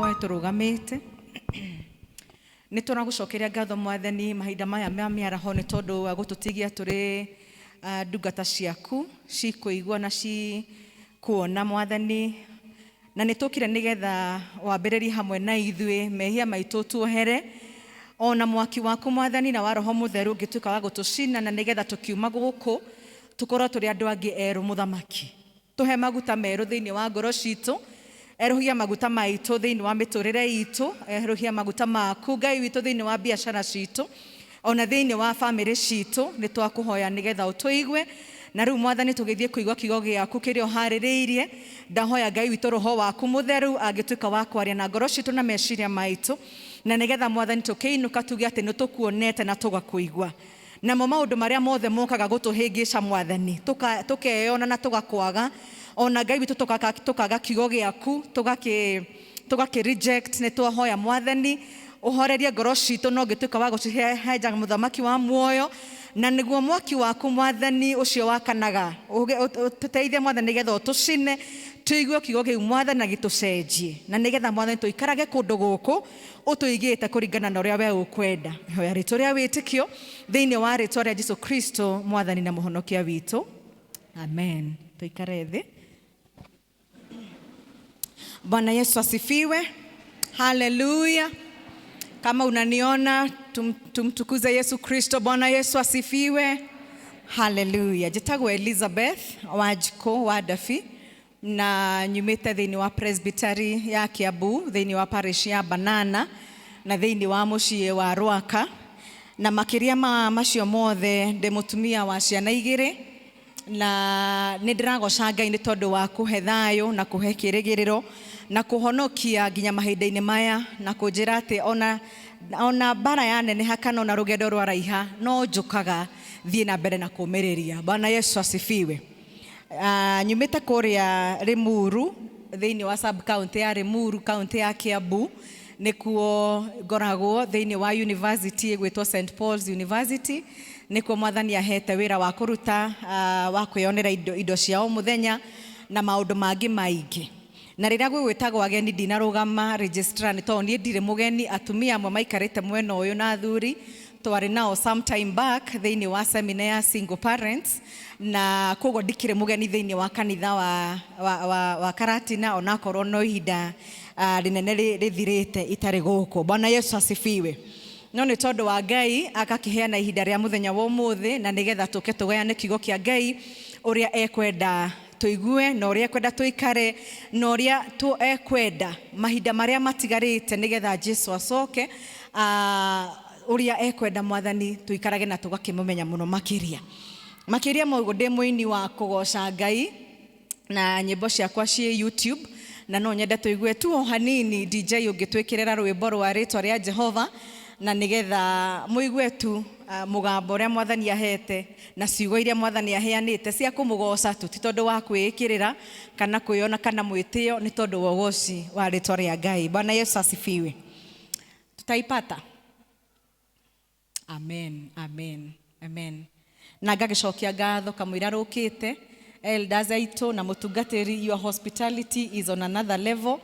Tũhoe tũrũgamĩte. Nĩ tũragũcokeria ngatho Mwathani mahinda maya ma mĩaraho nĩ tondũ wa gũtũtigia tũrĩ ndungata ciaku cikũigua na cikuona Mwathani, na nĩ tũkire nĩgetha wambĩrĩrie hamwe na ithuĩ mehia maitũ tuohere ona mwaki waku Mwathani na wa Roho Mũtheru ũngĩtuĩka wa gũtũcina, na nĩgetha tũkiuma gũkũ tũkorwo tũrĩ andũ angĩ erũ. Mũthamaki, tũhe maguta merũ thĩinĩ wa ngoro citũ, erũhia maguta maitũ thĩinĩ wa mĩtũrĩre itũ, erũhia maguta maku Ngai witũ thĩinĩ wa biacara citũ ona thĩinĩ wa bamĩrĩ citũ. Nĩ twakũhoya nĩgetha ũtũigue, na rĩu Mwathani tũgĩthiĩ kũigua kiugo gĩaku kĩrĩa ũharĩrĩirie, ndahoya Ngai witũ Roho waku Mũtheru angĩtuĩka wa kwaria na ngoro citũ na meciria maitũ, na nĩgetha Mwathani tũkĩinũka tuge atĩ nĩ tũkuonete na tũgakũigua. Namo maũndũ marĩa mothe mokaga gũtũhĩngĩca Mwathani, tũkeyona na tũgakwaga, ona Ngai witũ tũkaga kiugo gĩaku, tũgakĩ reject. Nĩ twahoya Mwathani ũhorerie ngoro citũ na ũngĩtuĩka wa gũcihehenja mũthamaki wa muoyo, na nĩguo mwaki waku Mwathani ũcio wakanaga ũtũteithie Mwathani nĩgetha ũtũcine tũigue kiugo kĩu Mwathani na gĩtũcenjie, na nĩgetha Mwathani tũikarage kũndũ gũkũ ũtũigĩte kũringana na ũrĩa we ũkwenda. Ihoya rĩtũ rĩa wĩtĩkio thĩinĩ wa rĩtwa rĩa Jesu Kristo Mwathani na Mũhonokia witũ, amen. Tũikare thĩ. Bwana Yesu asifiwe. Haleluya. Kama unaniona tumtukuze Yesu Kristo. Bwana Yesu asifiwe. Haleluya. Njĩtagwo Elizabeth Wanjikũ wa Ndabi na nyumĩte thĩinĩ wa Presbytery ya Kiambu, thĩinĩ wa parish ya Banana na thĩinĩ wa mũciĩ wa Rwaka, na makĩria ma macio mothe ndĩ mũtumia wa ciana igĩrĩ, na nĩ ndĩragoca Ngai nĩ tondũ wa kũhe thayũ na kũhe kĩrĩgĩrĩro na kũhonokia nginya mahinda-inĩ maya, na kũnjĩra atĩ ona mbara yaneneha kana ona rũgendo rwaraiha no njũkaga thiĩ na mbere na kũmĩrĩria. Bwana Yesu asifiwe. Nyumĩte kũrĩa Limuru thĩinĩ wa sub county ya Limuru, county ya Kiambu, nĩkuo ngoragwo thĩinĩ wa university ĩgwĩtwo St Paul's University. Nĩkuo Mwathani ahete wĩra wa kũruta, wa kwĩyonera indo cia o mũthenya na maũndũ mangĩ maingĩ. Na rĩrĩa gwĩgwĩtagwo ageni ndinarũgama registrar nĩ tondũ niĩ ndirĩ mũgeni. Atumia amwe maikarĩte mwena ũyũ na athuri twarĩ nao some time back thĩinĩ wa seminar ya single parents, na koguo ndikĩrĩ mũgeni thĩinĩ wa kanitha wa Karatina, onakorwo no ihinda rĩnene rĩthirĩte itarĩ gũkũ. Bwana Yesu asifiwe. No nĩ tondũ wa Ngai agakĩheana ihinda rĩa mũthenya wa ũmũthĩ, na nĩgetha tũke tũgayane kiugo kĩa Ngai ũrĩa ekwenda tũigue na ũrĩa ekwenda tũikare na ũrĩa ekwenda mahinda marĩa matigarĩte nĩgetha Jesu acoke, ũrĩa ekwenda Mwathani tũikarage na tũgakĩmũmenya mũno makĩria. Makĩria ma ũguo ndĩ mũini wa kũgoca Ngai na nyĩmbo ciakwa ciĩ YouTube, na no nyende tũigue tu o hanini. DJ ũngĩtwĩkĩrĩra rwĩmbo rwa rĩtwa rĩa Jehova, na nĩgetha mũigue tu mũgambo ũrĩa Mwathani ahete na ciugo iria Mwathani aheanĩte cia kũmũgoca tu, ti tondũ wa kwĩĩkĩrĩra kana kwĩona kana mwĩtĩo, nĩ tondũ wa ũgoci wa rĩtwa rĩa Ngai. Bwana Yesu asifiwe. Tutaipata. Amen, amen, amen. Na ngagĩcokia ngatho kamũira rũkĩte elders aitũ na mũtungatĩri, your hospitality is on another level.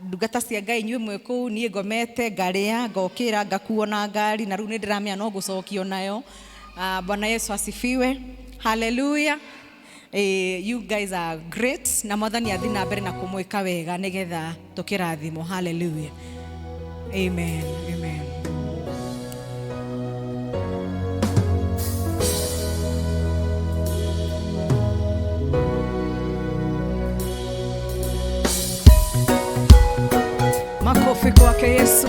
Ndungata cia Ngai inyuĩ mwĩ kũu, niĩ ngomete ngarĩa ngokĩra ngakuo na ngari, na rĩu nĩ ndĩramenya no gũcokio nayo. Bwana Yesu asifiwe. Haleluya. You guys are great, na Mwathani athi na mbere na kũmwĩka wega nĩgetha tũkĩrathimwo. Haleluya. Amen, amen. Makofi kwake Yesu.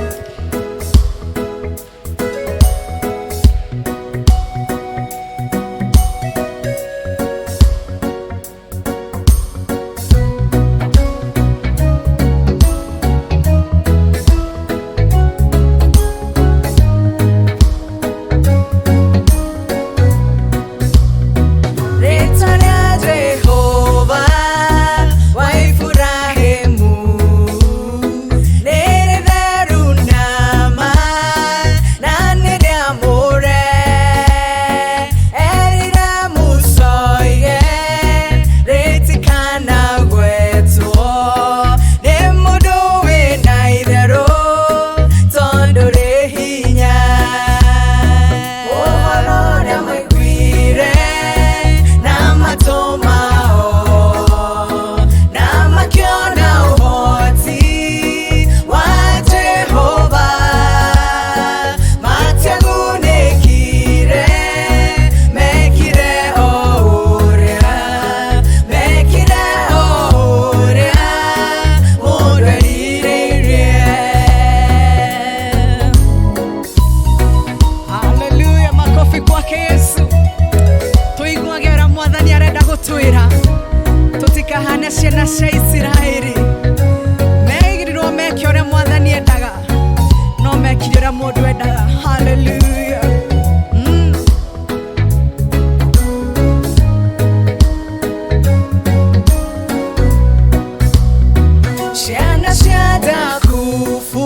Jakubu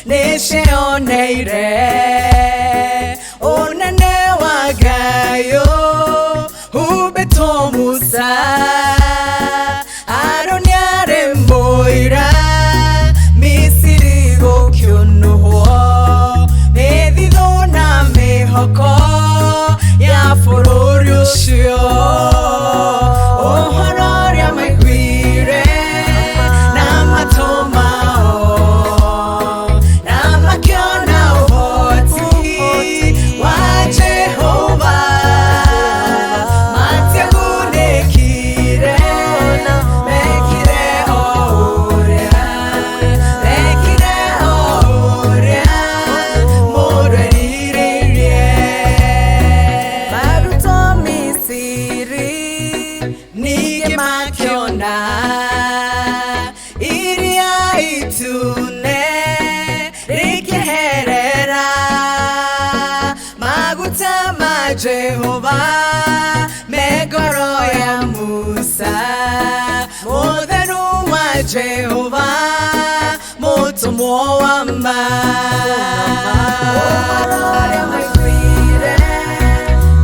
nĩcioneire ũnene wa Ngai humbĩtwo Musa. Harũni arĩ mũira, Misiri gũkĩũnũhwo, mĩthithũ na mĩhoko ya bũrũri ũcio. Ũhoro ũrĩa maiguire na matũ mao, na makĩona ũhoti wa Jehova, matiagunĩkire, mekire o ũrĩa, mekire o ũrĩa mũndũ erirĩirie. Marutwo Misiri, ningĩ makĩona iria itune rĩkĩherera, maguta ma Jehova me ngoro ya Musa, mũtheru wa Jehova, mũtũmwo wa ma. Ũhoro ũrĩa maiguire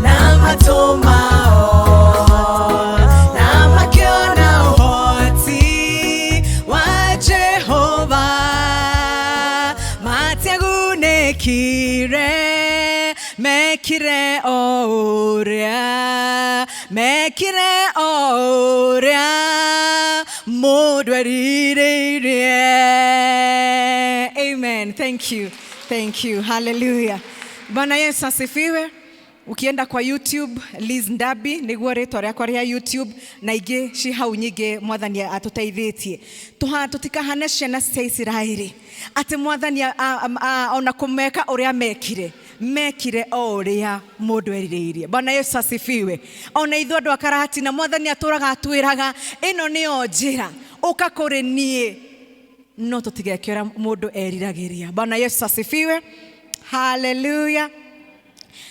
na matũ mao, na makĩona ũhoti wa Jehova, matiagunĩkire, mekire o ũrĩa, mekire o ũrĩa mũndũ erirĩirie. Amen. Thank you, thank you. Hallelujah. Bwana Yesu asifiwe. Ukienda kwa YouTube, Liz Ndabi niguo rĩtwa rĩakwa rĩa YouTube, na ingĩ ci hau nyingĩ. Mwathani atũteithĩtie tũtikahane ciana cia Isiraeli, atĩ Mwathani ona kũmeka ũrĩa mekire, mekire o ũrĩa mũndũ erirĩirie. Bwana Yesu asifiwe. Ona ithuĩ andũ a Karatina, Mwathani atũraga atwĩraga ĩno nĩyo njĩra, ũka kũrĩ niĩ, no tũtigeke ũrĩa mũndũ eriragĩria. Bwana Yesu asifiwe. Haleluya.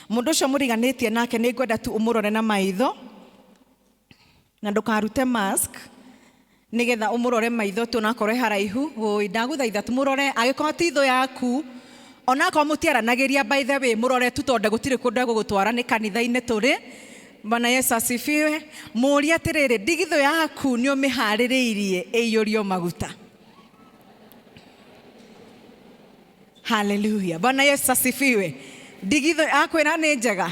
Mũndũ ũcio mũriganĩtie nake, nĩ ngwenda tu ũmũrore na maitho na ndũkarute mask, nĩgetha ũmũrore maitho tu, onakorwo e haraihu. Ũĩ, ndagũthaitha tu mũrore, angĩkorwo ti thũ yaku, onakorwo mũtiaranagĩria, by the way, mũrore tu, tondũ gũtirĩ kũndũ egũgũtwara, nĩ kanitha-inĩ tũrĩ. Bwana Yesu asifiwe. Mũũrie atĩrĩrĩ, ndigithũ yaku nĩ ũmĩharĩrĩirie ĩiyũrio maguta? Haleluya. Bwana Yesu asifiwe. Ndigithũ akwĩra nĩ njega.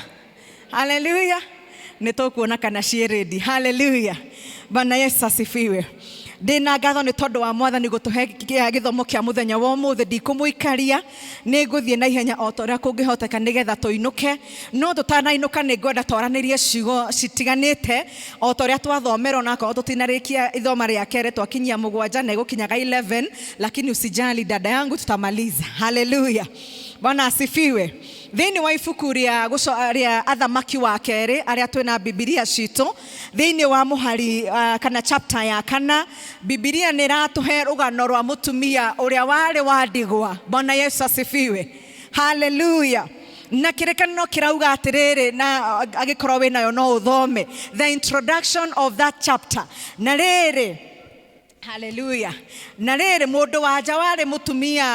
Haleluya. Nĩ tũkuona kana ciĩ ready. Haleluya. Bwana Yesu asifiwe. Ndĩna ngatho nĩ tondũ wa Mwathani gũtũhe gĩthomo kĩa mũthenya wa ũmũthĩ. Ndikũmũikaria, nĩ ngũthiĩ na ihenya o ta ũrĩa kũngĩhoteka nĩgetha tũinũke. No tũtanainũka, nĩ ngwenda twaranĩrie ciugo citiganĩte o ta ũrĩa twathomera, onakorwo tũtinarĩkia ithoma rĩa kerĩ, twakinyia mũgwanja na ĩgũkinyaga 11, lakini usijali, dada yangu, tutamaliza. Haleluya. Bwana asifiwe. Thĩinĩ wa ibuku rĩa Athamaki wa Kerĩ, arĩa twĩna Bibilia citũ, thĩinĩ wa mũhari kana chapter ya kana, Bibilia nĩ ĩratũhe rũgano rwa mũtumia ũrĩa warĩ wa ndigwa. Bwana Yesu asifiwe. Haleluya. Na kĩrĩkanĩro kĩrauga atĩrĩrĩ, na angĩkorwo wĩnayo no ũthome the introduction of that chapter. Na rĩrĩ, haleluya, na rĩrĩ, mũndũ wanja warĩ mũtumia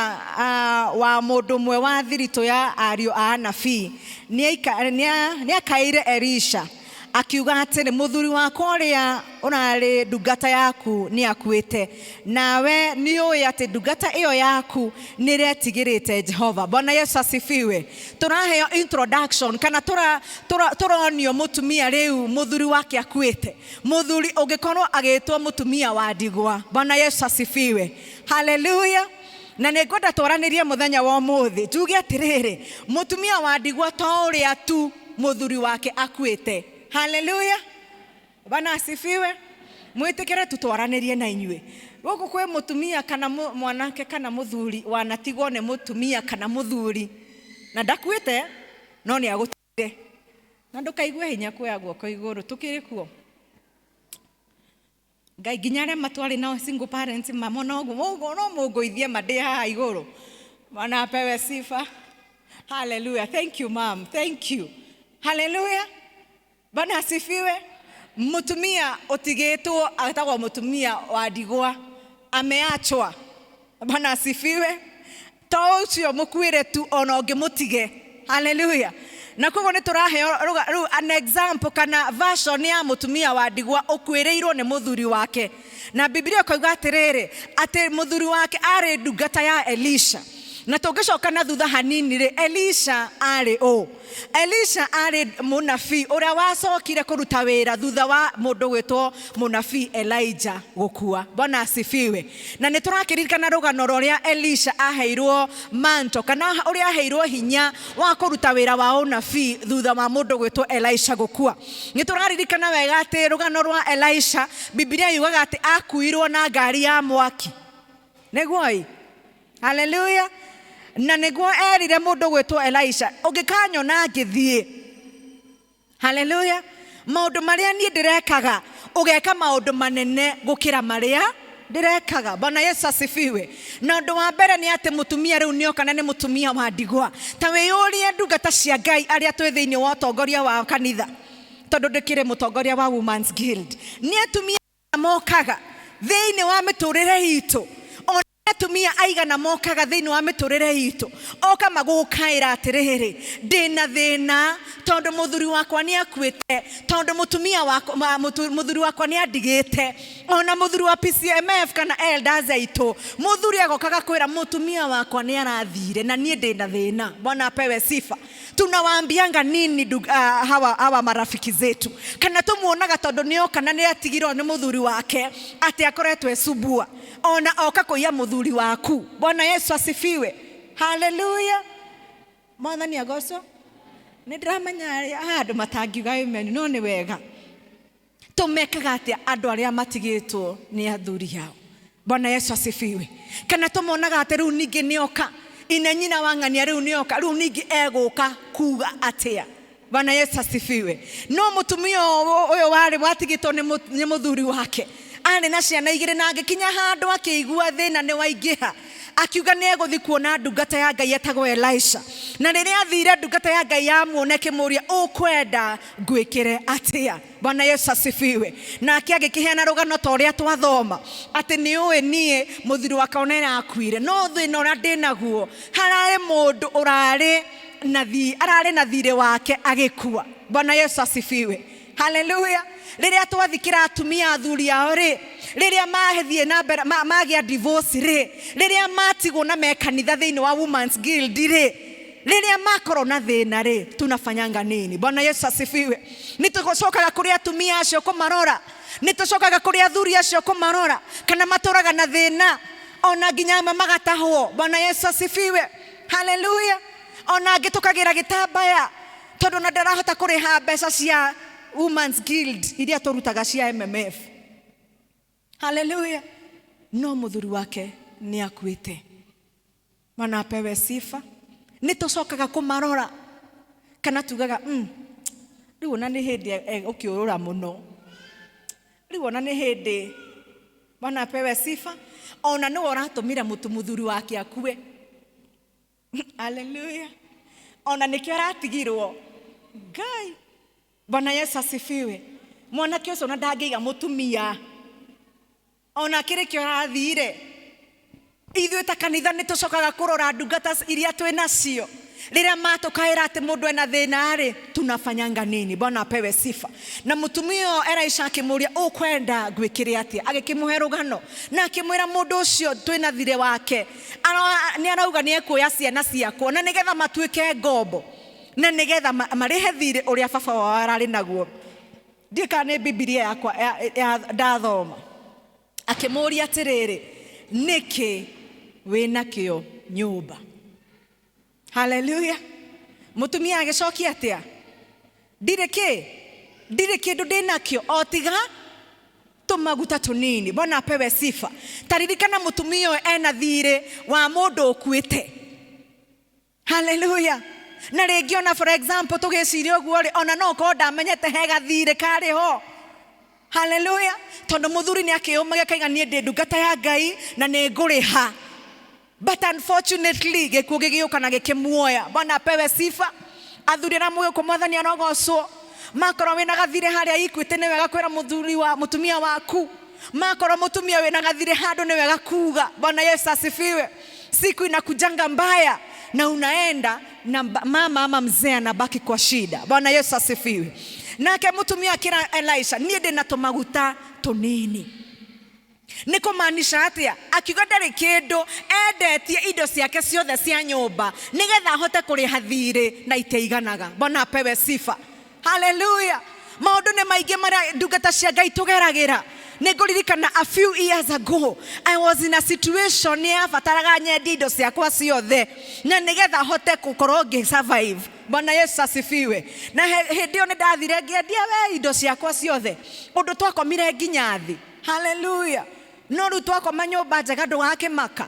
wa mũndũ ũmwe wa thiritũ ya ariũ a anabii nĩakaĩire Elisha akiuga atĩrĩ, "Mũthuri wakwa ũrĩa ũrarĩ ndungata yaku nĩ akuĩte, nawe nĩ ũĩ atĩ ndungata ĩyo yaku nĩ ĩretigĩrĩte Jehova." Bwana Yesu asifiwe. Tũraheo introduction kana tũronio mũtumia rĩu mũthuri wake akuĩte, mũthuri ũngĩkorwo agĩtwo mũtumia wa ndigwa. Bwana Yesu asifiwe. Haleluya. Na nĩ ngwenda twaranĩrie mũthenya wa ũmũthĩ, njuge atĩrĩrĩ, mũtumia wa ndigwa to ũrĩa tu mũthuri wake akuĩte. Haleluya. Bwana asifiwe. Mwĩtĩkĩre tu twaranĩrie na inyuĩ. Gũkũ kwĩ mũtumia kana mwanake kana mũthuri wanatigwo nĩ mũtumia kana mũthuri na ndakuĩte no nĩ agũtigire, na ndũkaigue hinya kuoya guoko igũrũ. Tũkĩrĩ kuo, Ngai, nginya arĩa matwarĩ nao single parents mamona ũguo ũguo no mũngũithie mandĩ haha igũrũ. Bwana apewe sifa. Haleluya. Thank you, ma'am. Thank you. Haleluya. Bwana asifiwe. Mũtumia ũtigĩtwo atagwo mũtumia wa ndigwa, ameachwa. Bwana asifiwe. To ũcio mũkuĩre tu ona ũngĩmũtige. Haleluya. Na koguo nĩ tũraheo rĩu an example kana version ya mũtumia wa ndigwa ũkuĩrĩirwo nĩ mũthuri wake. Na Biblia ĩkoiga atĩrĩrĩ, atĩ mũthuri wake arĩ ndungata ya Elisha. Na tũngĩcoka na thutha hanini rĩ, Elisha arĩ ũ? Elisha arĩ mũnabii ũrĩa wacokire kũruta wĩra thutha wa mũndũ gwĩtwo mũnabii Elijah gũkua. Bwana asifiwe. Na nĩ tũrakĩririkana rũgano rũrĩa Elisha aheirwo manto kana ũrĩa aheirwo hinya wa kũruta wĩra wa ũnabii thutha wa mũndũ gwĩtwo Elisha gũkua. Nĩ tũraririkana wega atĩ rũgano rwa Elisha, Biblia yugaga atĩ akuirwo na ngari ya mwaki. Nĩguo ĩ? Haleluya. Na nĩguo erire mũndũ gwĩtwo Elisha, ũngĩkanyona ngĩthiĩ. Haleluya. Maũndũ marĩa niĩ ndĩrekaga, ũgeka maũndũ manene gũkĩra marĩa ndĩrekaga. Bwana Yesu asifiwe. Na ũndũ wa mbere nĩ atĩ mũtumia rĩu nĩoka na nĩ mũtumia wa ndigwa. Ta wĩyũrie ndungata cia Ngai arĩa twĩ thĩinĩ wa ũtongoria wa kanitha, tondũ ndĩkĩrĩ mũtongoria wa Women's Guild. Nĩ atumia mokaga thĩinĩ wa mĩtũrĩre itũ, ona atumia aigana mokaga thĩinĩ wa mĩtũrĩre itũ, oka magũkaĩra atĩrĩrĩ, ndĩna thĩna tondũ mũthuri wakwa nĩ akuĩte, tondũ mũtumia wakwa, mũthuri wakwa nĩ andigĩte. Ona mũthuri wa PCMF kana elders aitũ, mũthuri agokaga kwĩra mũtumia wakwa nĩ arathire na niĩ ndĩna thĩna. Bwana apewe sifa. Tunawaambianga nini hawa marafiki zetu? Kana tumuonaga tondũ nĩoka na nĩatigirwo nĩ mũthuri wake atĩ akoretwo ecubua, ona oka kũiya mũthuri waku. Bwana Yesu asifiwe. Haleluya. Mwathani agocwo. Nĩ ndĩramenya arĩa andũ matangiuga amen, no nĩ wega. Tũmekaga atĩa andũ arĩa matigĩtwo nĩ athuri ao? Bwana Yesu asifiwe. Kana tũmonaga atĩ rĩu ningĩ nĩoka, ine nyina wa ng'ania rĩu nĩoka, rĩu ningĩ egũka kuga atĩa? Bwana Yesu asifiwe. No mũtumia ũyũ warĩ watigĩtwo nĩ mũthuri wake, arĩ na ciana igĩrĩ, na agĩkinya handũ akĩigua thĩna nĩ waingĩha, akiuga nĩ egũthiĩ kuona ndungata ya Ngai etagwo Elisha. Na rĩrĩa athire, ndungata ya Ngai yamuona ĩkĩmũũria, ũkwenda ngwĩkĩre atĩa? Bwana Yesu asifiwe. Nake agĩkĩheana rũgano ta ũrĩa twathoma, atĩ nĩ ũĩ niĩ mũthuri wakwa nĩ arakuire, no thĩna ũrĩa ndĩnaguo, hararĩ mũndũ ũrarĩ na ararĩ na thirĩ wake agĩkua. Bwana Yesu asifiwe. Haleluya. Rĩrĩa twathikĩra atumia athuri ao rĩ, rĩrĩa mathiĩ na mbere, magĩa divorce rĩ, rĩrĩa matigwo na me kanitha thĩinĩ wa Women's Guild rĩ, rĩrĩa makorwo na thĩna rĩ, tunafanyanga nini? Bwana Yesu asifiwe. Nĩ tũcokaga kũrĩ atumia acio kũmarora, nĩ tũcokaga kũrĩ athuri acio kũmarora, kana matũraga na thĩna ona nginya amwe magatahwo. Bwana Yesu asifiwe. Haleluya. Ona angĩ tũkagĩra gĩtambaya tondũ na ndarahota kũrĩha mbeca cia Women's Guild iria tũrutaga cia MMF. Haleluya. No mũthuri wake nĩ akuĩte. Bwana apewe sifa. Nĩ tũcokaga kũmarora kana tugaga, rĩu ona nĩ hĩndĩ egũkĩũrũra mũno, rĩu ona nĩ hĩndĩ. Bwana apewe sifa. Ona nĩwe ũratũmire mũthuri wake akue. Haleluya. Ona nĩkĩo aratigirwo Ngai. Bwana Yesu asifiwe. Mwanake ũcio ona ndangĩiga mũtumia, ona kĩrĩ kĩo arathire. Ithuĩ ta kanitha nĩ tũcokaga kũrora ndungata iria twĩ nacio rĩrĩa matũkaĩra atĩ mũndũ ena thĩna rĩ, tunafanyanga nini? Bwana apewe sifa. Na mũtumia ũyũ Elisha akĩmũria, ũkwenda ngwĩkĩre atĩa? Agĩkĩmũhe rũgano na akĩmwĩra mũndũ ũcio twĩna thirĩ wake nĩ arauga nĩ ekuoya ciana ciakwa na nĩgetha matuĩke ngombo na nĩgetha marĩhe thirĩ ũrĩa baba wao ararĩ naguo. Ndiũĩ kana nĩ Bibilia yakwa ndathoma. Akĩmũũria atĩrĩrĩ, nĩkĩ wĩnakĩo nyũmba? Haleluya. Mũtumia agĩcokia atĩa? Ndirĩ kĩ? Ndirĩ kĩndũ ndĩnakĩo o tiga tũmaguta tũnini. Bwana apewe sifa. Taririkana mũtumia ũyũ ena thirĩ wa mũndũ ũkuĩte. Haleluya. Na rĩngĩ ona for example tũgĩciria ũguo rĩ, ona no ũkorwo ndamenyete he gathirĩ karĩ ho. Haleluya. Tondũ mũthuri nĩ akĩũmagia akaiga niĩ ndĩ ndungata ya Ngai na nĩ ngũrĩha. But unfortunately gĩkuũ gĩgĩũka na gĩkĩmuoya. Bwana apewe sifa. Athuri arĩa mũgĩũkũ mwathani arogocwo. Makorwo wĩna gathirĩ harĩa Equity nĩ wega kwĩra mũthuri wa mũtumia waku. Makorwo mutumia wina gathire handu ni wega kuga. Bwana Yesu asifiwe. Siku inakujanga mbaya na unaenda na mama ama mzee anabaki kwa shida. Bwana Yesu asifiwe. Nake mutumia akira Elisha, niĩ ndĩ na tũmaguta tũnini. Nĩ kũmaanisha atĩa? Akiuga ndarĩ kĩndũ, endetie indo ciake ciothe cia nyũmba nĩgetha ahote kũrĩha thirĩ na itiaiganaga. Bwana apewe sifa. Haleluya. Maũndũ nĩ maingĩ marĩa ndungata cia Ngai tũgeragĩra. Nĩ ngũririkana a few years ago I was in a situation nĩ yabataraga nyendie indo ciakwa ciothe na nĩgetha hote gũkorwo ngĩ survive. Bwana Yesu asifiwe. Na hĩndĩ ĩyo nĩ ndathire ngĩendia we indo ciakwa ciothe, ũndũ twakomire nginya thĩ. Haleluya. No rĩu twakoma nyũmba njega ndũgakĩmaka.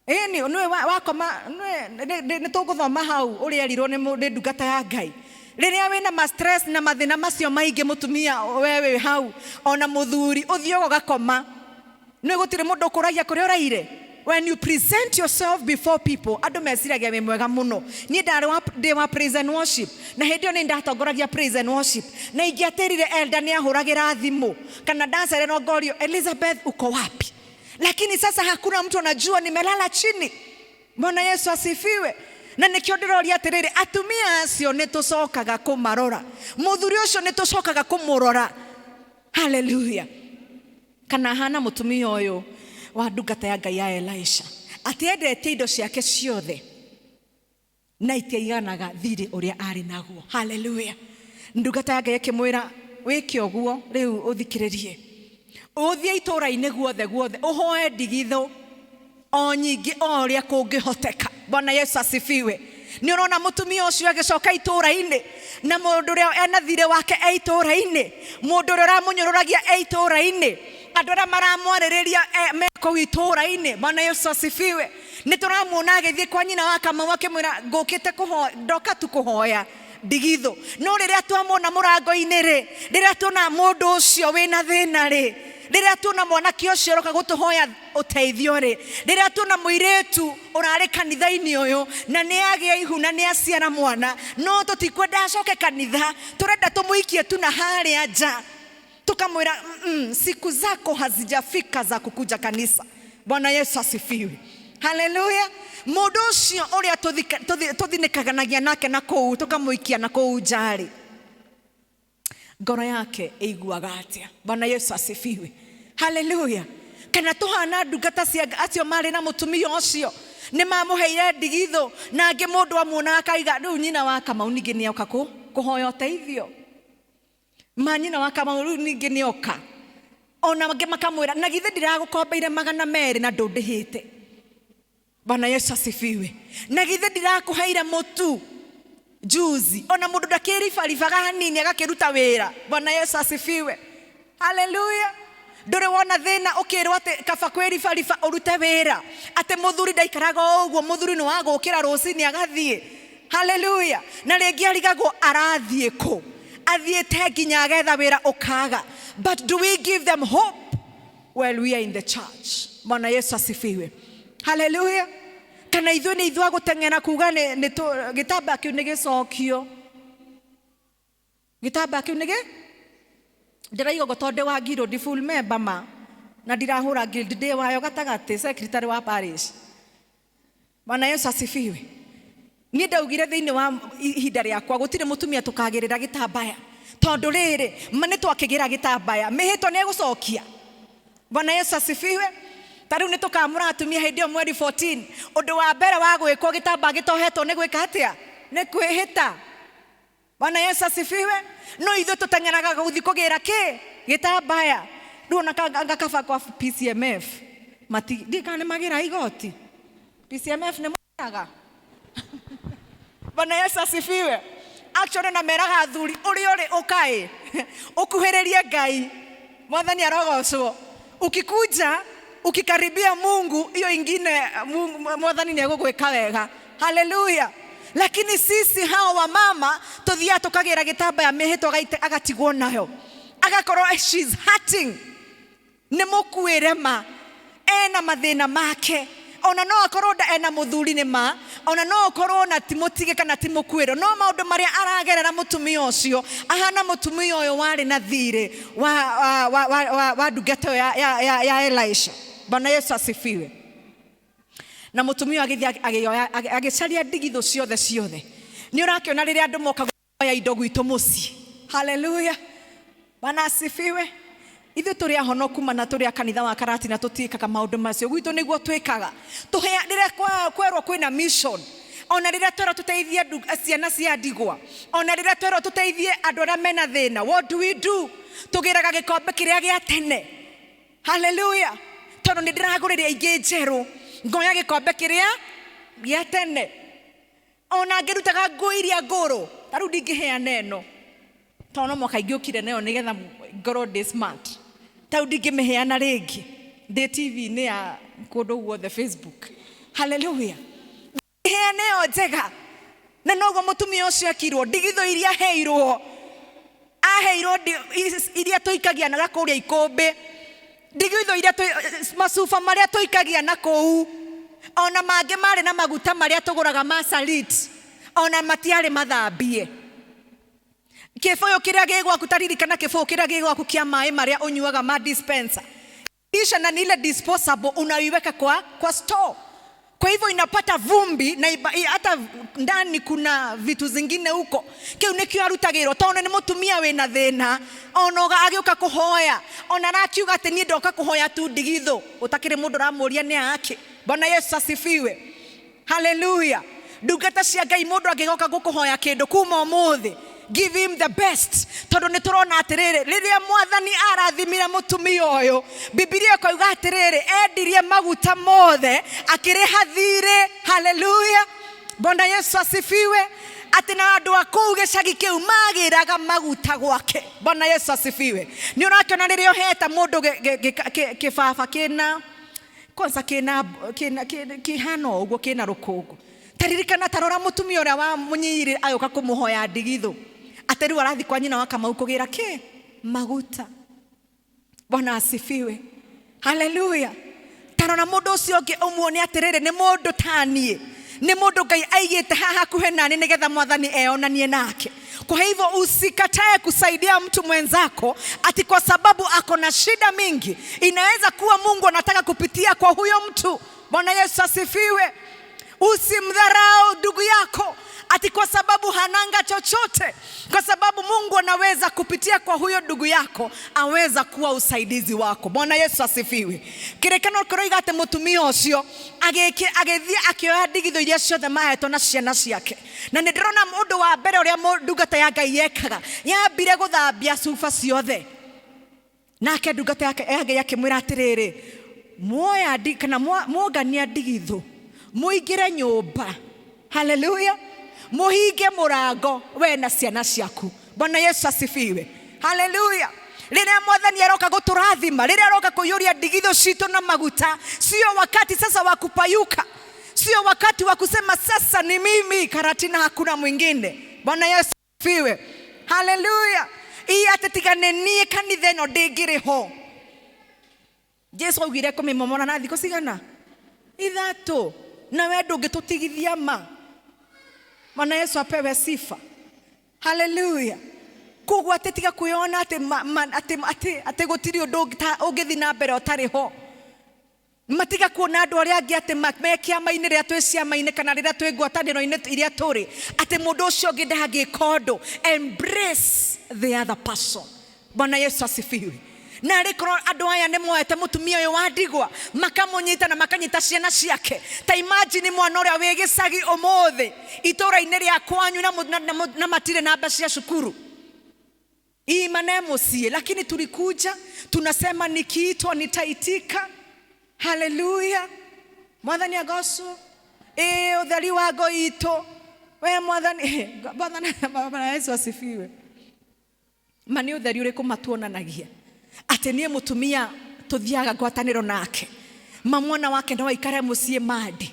Ĩni nĩwe wakoma nĩ tũgũthoma hau ũrĩa erirwo nĩ ndungata ya Ngai. Rĩrĩa wĩna ma stress na mathĩna macio maingĩ mũtumia we wĩ hau ona mũthuri ũthiaga ũgakoma, nĩ gũtirĩ mũndũ ũkũragia kũrĩa ũraire. When you present yourself before people, andũ meciragia wĩ mwega mũno. Niĩ ndarĩ wa, ndĩ wa praise and worship, na hĩndĩ ĩyo nĩ ndatongoragia praise and worship, na ingĩatĩrire elder nĩ ahũragĩra thimũ kana ndacererwo ngorio, Elizabeth uko wapi? Lakini sasa hakuna mtu anajua nimelala chini. Bwana Yesu asifiwe. Na nikio ndĩroria atĩrĩrĩ, atumia acio nĩ tũcokaga kũmarora, mũthuri ũcio nĩ tũcokaga kũmũrora. Haleluya. Kana hana mũtumia ũyũ wa ndungata ya Ngai ya Elisha, atĩ endetie indo ciake ciothe na itiaiganaga thirĩ ũrĩa arĩ naguo. Haleluya. Ndungata ya Ngai ĩkĩmwĩra, wĩke ũguo rĩu ũthikĩrĩrie, ũthiĩ itũũra-inĩ guothe guothe ũhoe ndigithũ o nyingĩ o ũrĩa kũngĩhoteka. Bwana Yesu asifiwe. Nĩ ũrona mũtumia ũcio agĩcoka itũũra-inĩ na mũndũ ũrĩa ena thirĩ wake e itũũra-inĩ, mũndũ ũrĩa ũramũnyũrũragia e itũũra-inĩ, andũ arĩa maramwarĩrĩria me kũu itũũra-inĩ. Bwana Yesu asifiwe. Nĩ tũramuona agĩthiĩ kwa nyina wa Kamau akĩmwĩra, ngũkĩte kũhoya, ndoka tu kũhoya ndigithũ. No rĩrĩa twamuona mũrango-inĩ rĩ, rĩrĩa tuona mũndũ ũcio wĩna thĩna rĩ, rĩrĩa tuona mwanake ũcio ũroka gũtũhoya ũteithio rĩ, rĩrĩa tuona mũirĩtu ũrarĩ kanitha-inĩ ũyũ na nĩ agĩa ihu na nĩ aciara mwana, no tũtikwenda acoke kanitha, tũrenda tũmũikie tu na harĩa nja, tukamwĩra siku zako hazijafika za kukuja kanisa. Bwana Yesu asifiwe. Haleluya. Mũndũ ũcio ũrĩa tũthinĩkanagia nake na kũu, tũkamũikia na kũu nja rĩ, ngoro yake ĩiguaga atĩa? Bwana Yesu asifiwe. Haleluya. Kana tũhana ndungata cia acio marĩ na mũtumia ũcio, nĩ mamũheire ndigithũ, na angĩ mũndũ amuona akaiga rĩu nyina wa Kamau ningĩ nĩoka kũhoya ũteithio. Ma nyina wa Kamau rĩu ningĩ nĩoka. Ona angĩ makamwĩra, na githĩ ndiragũkombeire 200 na ndũndĩhĩte. Bwana Yesu asifiwe. Na githĩ ndirakũheire mũtu juzi. Ona mũndũ ndakĩribaribaga hanini agakĩruta wĩra. Bwana Yesu asifiwe. Haleluya. Ndũrĩ wona thĩna ũkĩrwo atĩ kaba kwĩribariba ũrute wĩra, atĩ mũthuri ndaikaraga o ũguo, mũthuri nĩ wa gũkĩra rũcinĩ agathiĩ. Haleluya. Na rĩngĩ arigagwo arathiĩ kũ, athiĩte nginya agetha wĩra ũkaga. But do we give them hope while we are in the church? Bwana Yesu asifiwe. Haleluya. Kana ithuĩ nĩ ithuĩ a gũteng'era kuga nĩ gĩtambaya kĩu nĩ gĩcokio, gĩtambaya kĩu nĩ gĩ ndĩraiga ũguo tondũ ndĩ wa guild full member ma, na ndirahũra guild, ndĩ wayo gatagatĩ, secretary wa parish. Bwana Yesu asifiwe. Niĩ ndaugire thĩinĩ wa ihinda rĩakwa gũtirĩ mũtumia tũkagĩrĩra gĩtambaya, tondũ rĩrĩ ma nĩ twakĩgĩra gĩtambaya, mĩhĩtwa nĩ egũcokia. Bwana Yesu asifiwe. Ta rĩu nĩ tũkamũra atumia hĩndĩ ĩyo mweri 14, ũndũ wa mbere wa gwĩkwo gĩtambaya gĩtohetwo nĩ gwĩka atĩa? Nĩ kwĩhĩta. Bwana Yesu asifiwe. No ithuĩ tũteng'eraga gũthiĩ kũgĩra kĩ? Gĩtambaya. Rĩu ona ngakaba kwa PCMF, ndiũĩ kana nĩ magĩra igoti. PCMF nĩ magĩraga. Bwana Yesu asifiwe. Actually na meraga athuri ũrĩa ũrĩ ũkaĩ ũkuhĩrĩrie Ngai. Mwathani arogocwo. Ukikuja ukikaribia Mungu, hiyo ingine Mungu, Mwathani nĩ egũgwĩka wega. Haleluya. Lakini sisi hao wa mama tuthiaga tukagĩra gĩtambaya mĩhĩtwa agatigwo nayo, agakorwo she's hurting, nĩ mũkuĩre ma, ena mathĩna make, Ona no akorwo ena mũthuri nĩ ma, ona no ũkorwo na ti mũtige kana ti mũkuĩrwo, no maũndũ marĩa aragerera mũtumia ũcio ahana mũtumia ũyũ warĩ na thirĩ wa ndungata ĩyo ya Elisha. Bwana Yesu asifiwe. Na mũtumia ũyũ agĩthiĩ agĩoya agĩcaria ndigithũ ciothe ciothe. Nĩ ũrakĩona rĩrĩa andũ moka kuoya indo gwitũ mũciĩ. Haleluya, Bwana asifiwe. Ithuĩ tũrĩ ahonoku mana, tũrĩ a kanitha wa Karatina, tũtiĩkaga maũndũ macio. Gwitũ nĩguo twĩkaga. Tũhea rĩrĩa kwerwo kwĩna mission, ona rĩrĩa twerwo tũteithie ciana cia ndigwa, ona rĩrĩa twerwo tũteithie andũ arĩa mena thĩna, what do we do? Tũgĩraga gĩkombe kĩrĩa gĩa tene. Haleluya. Tondũ nĩ ndĩragũrĩria ingĩ njerũ, ngoya gĩkombe kĩrĩa gĩa tene. Ona ngĩrutaga nguo iria ngũrũ, ta rĩu ndingĩheana ĩno, tondũ no mwaka ingĩũkire nayo nĩgetha ngorwo ndĩ smart. Ta rĩu ndingĩmĩheana rĩngĩ, ndĩ TV-inĩ ya kũndũ guothe, Facebook. Haleluya. Heana ĩyo njega. Na noguo mũtumia ũcio ekirwo, ndigithũ iria aheirwo, aheirwo iria tũikagia na gakũrĩa ikũmbĩ, ndigithũ iria macuba marĩa tũikagia na kũu, ona mangĩ marĩ na maguta marĩa tũgũraga ma salit, ona matiarĩ mathambie. Kĩbũyũ kĩrĩa gĩ gwaku, ta ririkana kĩbũyũ kĩrĩa gĩ gwaku kĩa maĩ marĩa ũnyuaga ma dispenser. Kisha na ni ile disposable unaiweka kwa store. Kwa hivyo inapata vumbi na hata ndani kuna vitu zingine huko. Kiu nikio arutagirwo tondu ni mutumia wina thina, ona agĩũka kũhoya, ona arakiuga atĩ niĩ ndoka kũhoya tu ndigithũ, ũtakĩrĩ mũndũ ũramũria nĩ ake. Bwana Yesu asifiwe. Haleluya. Ndungata cia Ngai, mũndũ angĩgoka gũkũhoya kĩndũ kuma ũmũthĩ, give him the best, tondũ nĩ tũrona atĩrĩrĩ, rĩrĩa mwathani arathimire mũtumia ũyũ, Bibilia ĩkoiga atĩrĩrĩ, endirie maguta mothe akĩrĩha thirĩ. Haleluya. Bwana Yesu asifiwe. Atĩ na andũ a kũu gĩcagi kĩu magĩraga maguta gwake. Bwana Yesu asifiwe. Nĩ ũrakĩona rĩrĩa ũhete mũndũ kĩbaba kĩna kwanza kĩna kĩna kĩhana ũguo, kĩna rũkũngũ, taririkana, tarora mũtumia ũrĩa wa mũnyiri agĩũka kũmũhoya ndigithũ, atĩ rĩu arathiĩ kwa nyina wa Kamau kũgĩra kĩ maguta. Bwana asifiwe. Haleluya. Tarora mũndũ ũcio ũngĩ, ũmuone atĩrĩrĩ, nĩ mũndũ taniĩ, nĩ mũndũ Ngai aigĩte haha hakuhĩ nani nĩgetha mwathani eonanie nake. Kwa hivyo usikatae kusaidia mtu mwenzako ati kwa sababu ako na shida mingi. Inaweza kuwa Mungu anataka kupitia kwa huyo mtu. Bwana Yesu asifiwe. Usimdharau ndugu yako ati kwa sababu hananga chochote, kwa sababu Mungu anaweza kupitia kwa huyo ndugu yako, aweza kuwa usaidizi wako. Bwana Yesu asifiwe. Kĩrĩkanĩro kĩroiga atĩ mũtumia ũcio agĩthiĩ akĩoya ndigithũ iria ciothe mahetwo na ciana ciake. Na nĩ ndĩrona ũndũ wa mbere ũrĩa ndungata ya Ngai yekaga, yambire gũthambia cuba ciothe. Nake ndungata yake ya Ngai akĩmwĩra atĩrĩrĩ, muoya kana muongania ndigithũ, mũingĩre nyũmba. Haleluya. Mũhinge mũrango we na ciana ciaku. Bwana Yesu asifiwe. Haleluya. Rĩrĩa mwathani aroka gũtũrathima, rĩrĩa aroka kũiyũria ndigithũ citũ na maguta, sio wakati sasa wa kupayuka, sio wakati wa kusema sasa ni mimi Karatina, hakuna mwingine. Bwana Yesu asifiwe. Haleluya. Ii atĩ tiga nĩ niĩ kanitha ĩno ndĩngĩrĩ ho. Jesu augire kũmĩmomora na thikũ cigana? 3. Na we ndũngĩtũtigithia ma. Bwana Yesu apewe sifa. Haleluya. Koguo atĩ tiga kwĩyona atĩ atĩ gũtirĩ ũndũ ũngĩthiĩ na mbere ũtarĩ ho. Matiga kuona andũ arĩa angĩ atĩ me kĩama-inĩ rĩrĩa twĩ ciama-inĩ kana rĩrĩa twĩ ngwatanĩro-inĩ iria tũrĩ, atĩ mũndũ ũcio ũngĩ ndangĩka ũndũ. Embrace the other person. Bwana Yesu asifiwe. Na arĩ korwo andũ aya nĩ moete mũtumia ũyũ wa ndigwa, makamũnyita na makanyita ciana ciake. Ta imagine mwana ũrĩa wĩ gĩcagi ũmũthĩ itũũra-inĩ rĩa kwanyu na matirĩ na mbeca cia cukuru. Imane mũciĩ, lakini tulikuja tunasema nikiitwa nitaitika. Haleluya. Mwathani agocwo. Ĩ ũtheri wa ngo itũ. We mwathani, mwathani, Bwana Yesu asifiwe. Ma nĩ ũtheri ũrĩkũ matuonanagia atĩ niĩ mũtumia tũthiaga ngwatanĩro nake, ma mwana wake no aikare mũciĩ Monday,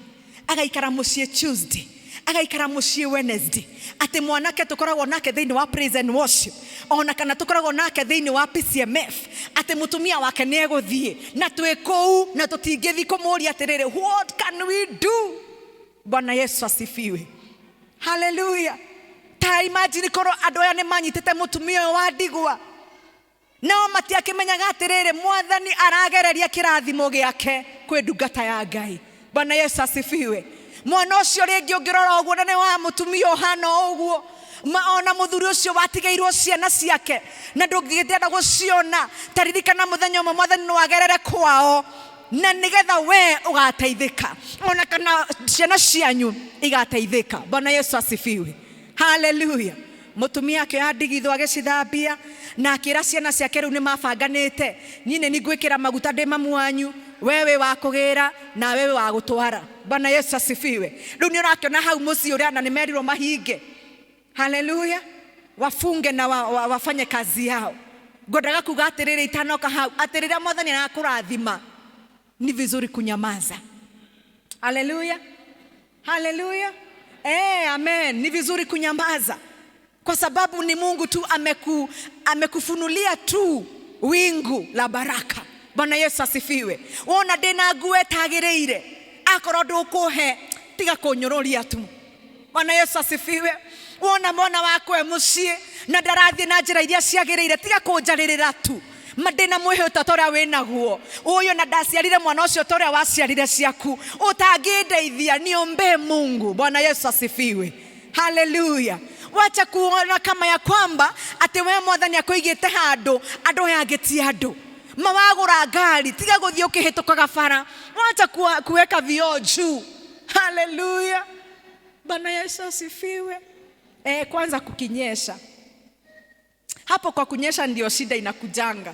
agaikara mũciĩ Tuesday, agaikara mũciĩ Wednesday, atĩ mwanake tũkoragwo nake thĩinĩ wa praise and worship, Ona kana tũkoragwo nake thĩinĩ wa PCMF atĩ mũtumia wake nĩ egũthiĩ na twĩ kũu na tũtingĩthiĩ kũmũria atĩrĩrĩ, what can we do? Bwana Yesu asifiwe. Haleluya. Ta imagine korwo andũ aya nĩ manyitĩte mũtumia ũyũ wa ndigwa, nao matiakĩmenyaga atĩrĩrĩ, mwathani aragereria kĩrathimo gĩake kwĩ ndungata ya Ngai. Bwana Yesu asifiwe. Mwana ũcio rĩngĩ ũngĩrora ũguo na nĩ wa mũtumia ũhana ũguo, ma ona mũthuri ũcio watigĩirwo ciana ciake na ndũngĩenda gũciona, ta ririkana mũthenya ũmwe mwathani no agerere kwao na nĩgetha we ũgateithĩka, ona kana ciana cianyu igateithĩka. Bwana Yesu asifiwe. Haleluya. Mũtumia akĩoya ndigithũ agĩcithambia na akĩra ciana ciake rĩu nĩ mabanganĩte, niĩ nĩ ngwĩkĩra maguta ndĩ mamu wanyu, we wĩ wa kũgĩra na we wĩ wa gũtwara. Bwana Yesu asifiwe. Rĩu nĩ ũrakĩona hau mũciĩ ũrĩa na nĩ merirwo mahinge. Haleluya. Wafunge na wafanye kazi yao. Ngwendaga kuga atĩrĩrĩ itanoka hau, atĩ rĩrĩa mwathani arakũrathima ni vizuri kunyamaza. Haleluya. Haleluya. Amen. Ni vizuri kunyamaza kwa sababu ni Mungu tu amekufunulia tu wingu la baraka. Bwana Yesu asifiwe. Wona ndĩna nguo ĩtagĩrĩire, akorwo ndũkũhe tiga kũnyũrũria tu. Bwana Yesu asifiwe. Wona mwana wakwa e mũciĩ na ndarathiĩ na njĩra iria ciagĩrĩire, tiga kũnjarĩrĩra tu. Ma ndĩna mwĩhĩtwa ta ũrĩa wĩnaguo, ũyũ na ndaciarire mwana ũcio ta ũrĩa waciarire ciaku, ũtangĩndeithia niombee Mungu. Bwana Yesu asifiwe. Haleluya. Wacha kuona kama ya kwamba atĩ we mwathani akũigĩte handũ andũ aya angĩ ti andũ. Mawagũra ngari, tiga gũthiĩ ũkĩhĩtũkaga bara, wacha kuweka vioo juu. Haleluya. Bwana Yesu asifiwe. Kwanza kukinyesha, hapo kwa kunyesha ndio shida inakujanga.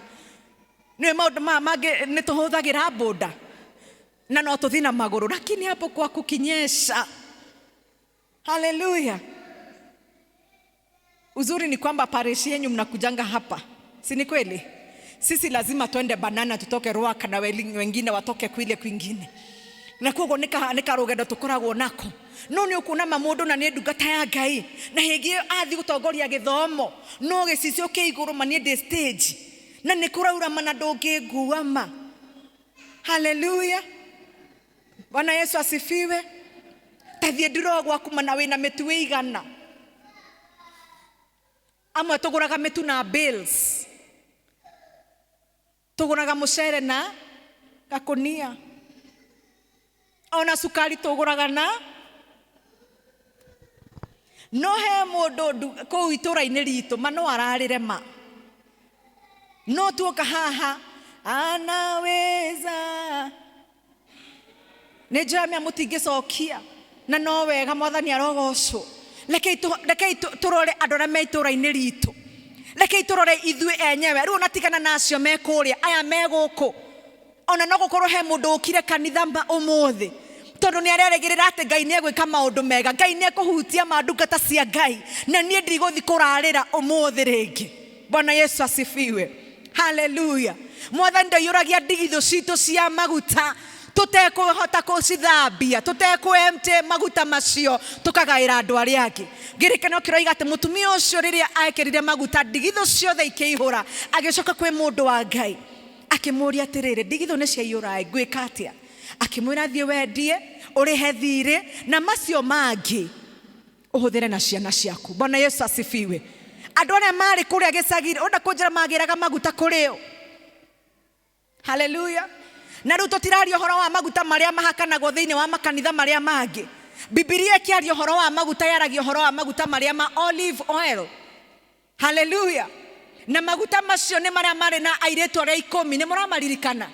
Nĩ maũndũ maya mangĩ nĩ tũhũthagĩra boda na no tũthiĩ na magũrũ, lakini hapo kwa kukinyesha. Haleluya. Uzuri ni kwamba parish yenyu mnakujanga hapa, si ni kweli? Sisi lazima twende Banana, tutoke Ruaka na wengine watoke kwile kwingine, na koguo nĩ karũgendo tũkoragwo nako. No nĩ ũkuona ma mũndũ na nĩ ndungata ya Ngai, na hĩngĩ ĩyo athiĩ gũtongoria gĩthomo, no gĩcicio kĩ igũrũ ma niĩ ndĩ stage na nĩ kũraura ma na ndũngĩngua ma. Haleluya. Bwana Yesu asifiwe. Ta thiĩ ndiro gwaku ma na wĩna mĩtu ĩigana. Amwe tũgũraga mĩtu na bills, tũgũraga mũcere na gakũnia, ona cukari tũgũraga na no he mũndũ kũu itũra-inĩ ritũ ma no ararĩre ma, no tuoka haha anaweza. Nĩ njũĩ mũtingĩcokia na no wega mwathani arogocwo. Rekei tũrore andũ arĩa me itũra-inĩ ritũ, rekei tũrore ithuĩ enyewe. Rĩu ona tigana na acio me kũrĩa, aya me gũkũ, ona no gũkorwo he mũndũ ũkire kanitha ũmũthĩ tondũ nĩ arerĩgĩrĩra atĩ Ngai nĩ egwĩka maũndũ mega, Ngai nĩ ekũhutia ma ndungata cia Ngai, na niĩ ndigũthiĩ kũrarĩra ũmũthĩ rĩngĩ. Bwana Yesu asifiwe. Haleluya. Mwathani ndaiyũragia ndigithũ citũ cia maguta tũtekũhota kũcithambia, tũtekũemte maguta macio tũkagaĩra andũ arĩa angĩ. Ngĩrĩkano kĩroiga atĩ mũtumia ũcio rĩrĩa ekĩrire maguta ndigithũ ciothe ikĩihũra, agĩcoka kwĩ mũndũ wa Ngai akĩmũũria atĩrĩrĩ, ndigithũ nĩ ciaiyũra ĩ, ngwĩka atĩa? Akĩmwĩra thiĩ wendie ũrĩhe thirĩ na macio mangĩ ũhũthĩre na ciana ciaku. Bwana Yesu asifiwe. Andũ arĩa marĩ kũrĩa gĩcagi-inĩ, ũrenda kũnjĩra magĩraga maguta kũrĩ ũ? Haleluya. Na rĩu tũtiraria ũhoro wa maguta marĩa mahakanagwo thĩinĩ wa makanitha marĩa mangĩ. Bibilia ĩkĩaria ũhoro wa maguta, yaragia ũhoro wa maguta marĩa ma olive oil. Haleluya. Na maguta macio nĩ marĩa marĩ na airĩtu arĩa 10, nĩ mũramaririkana?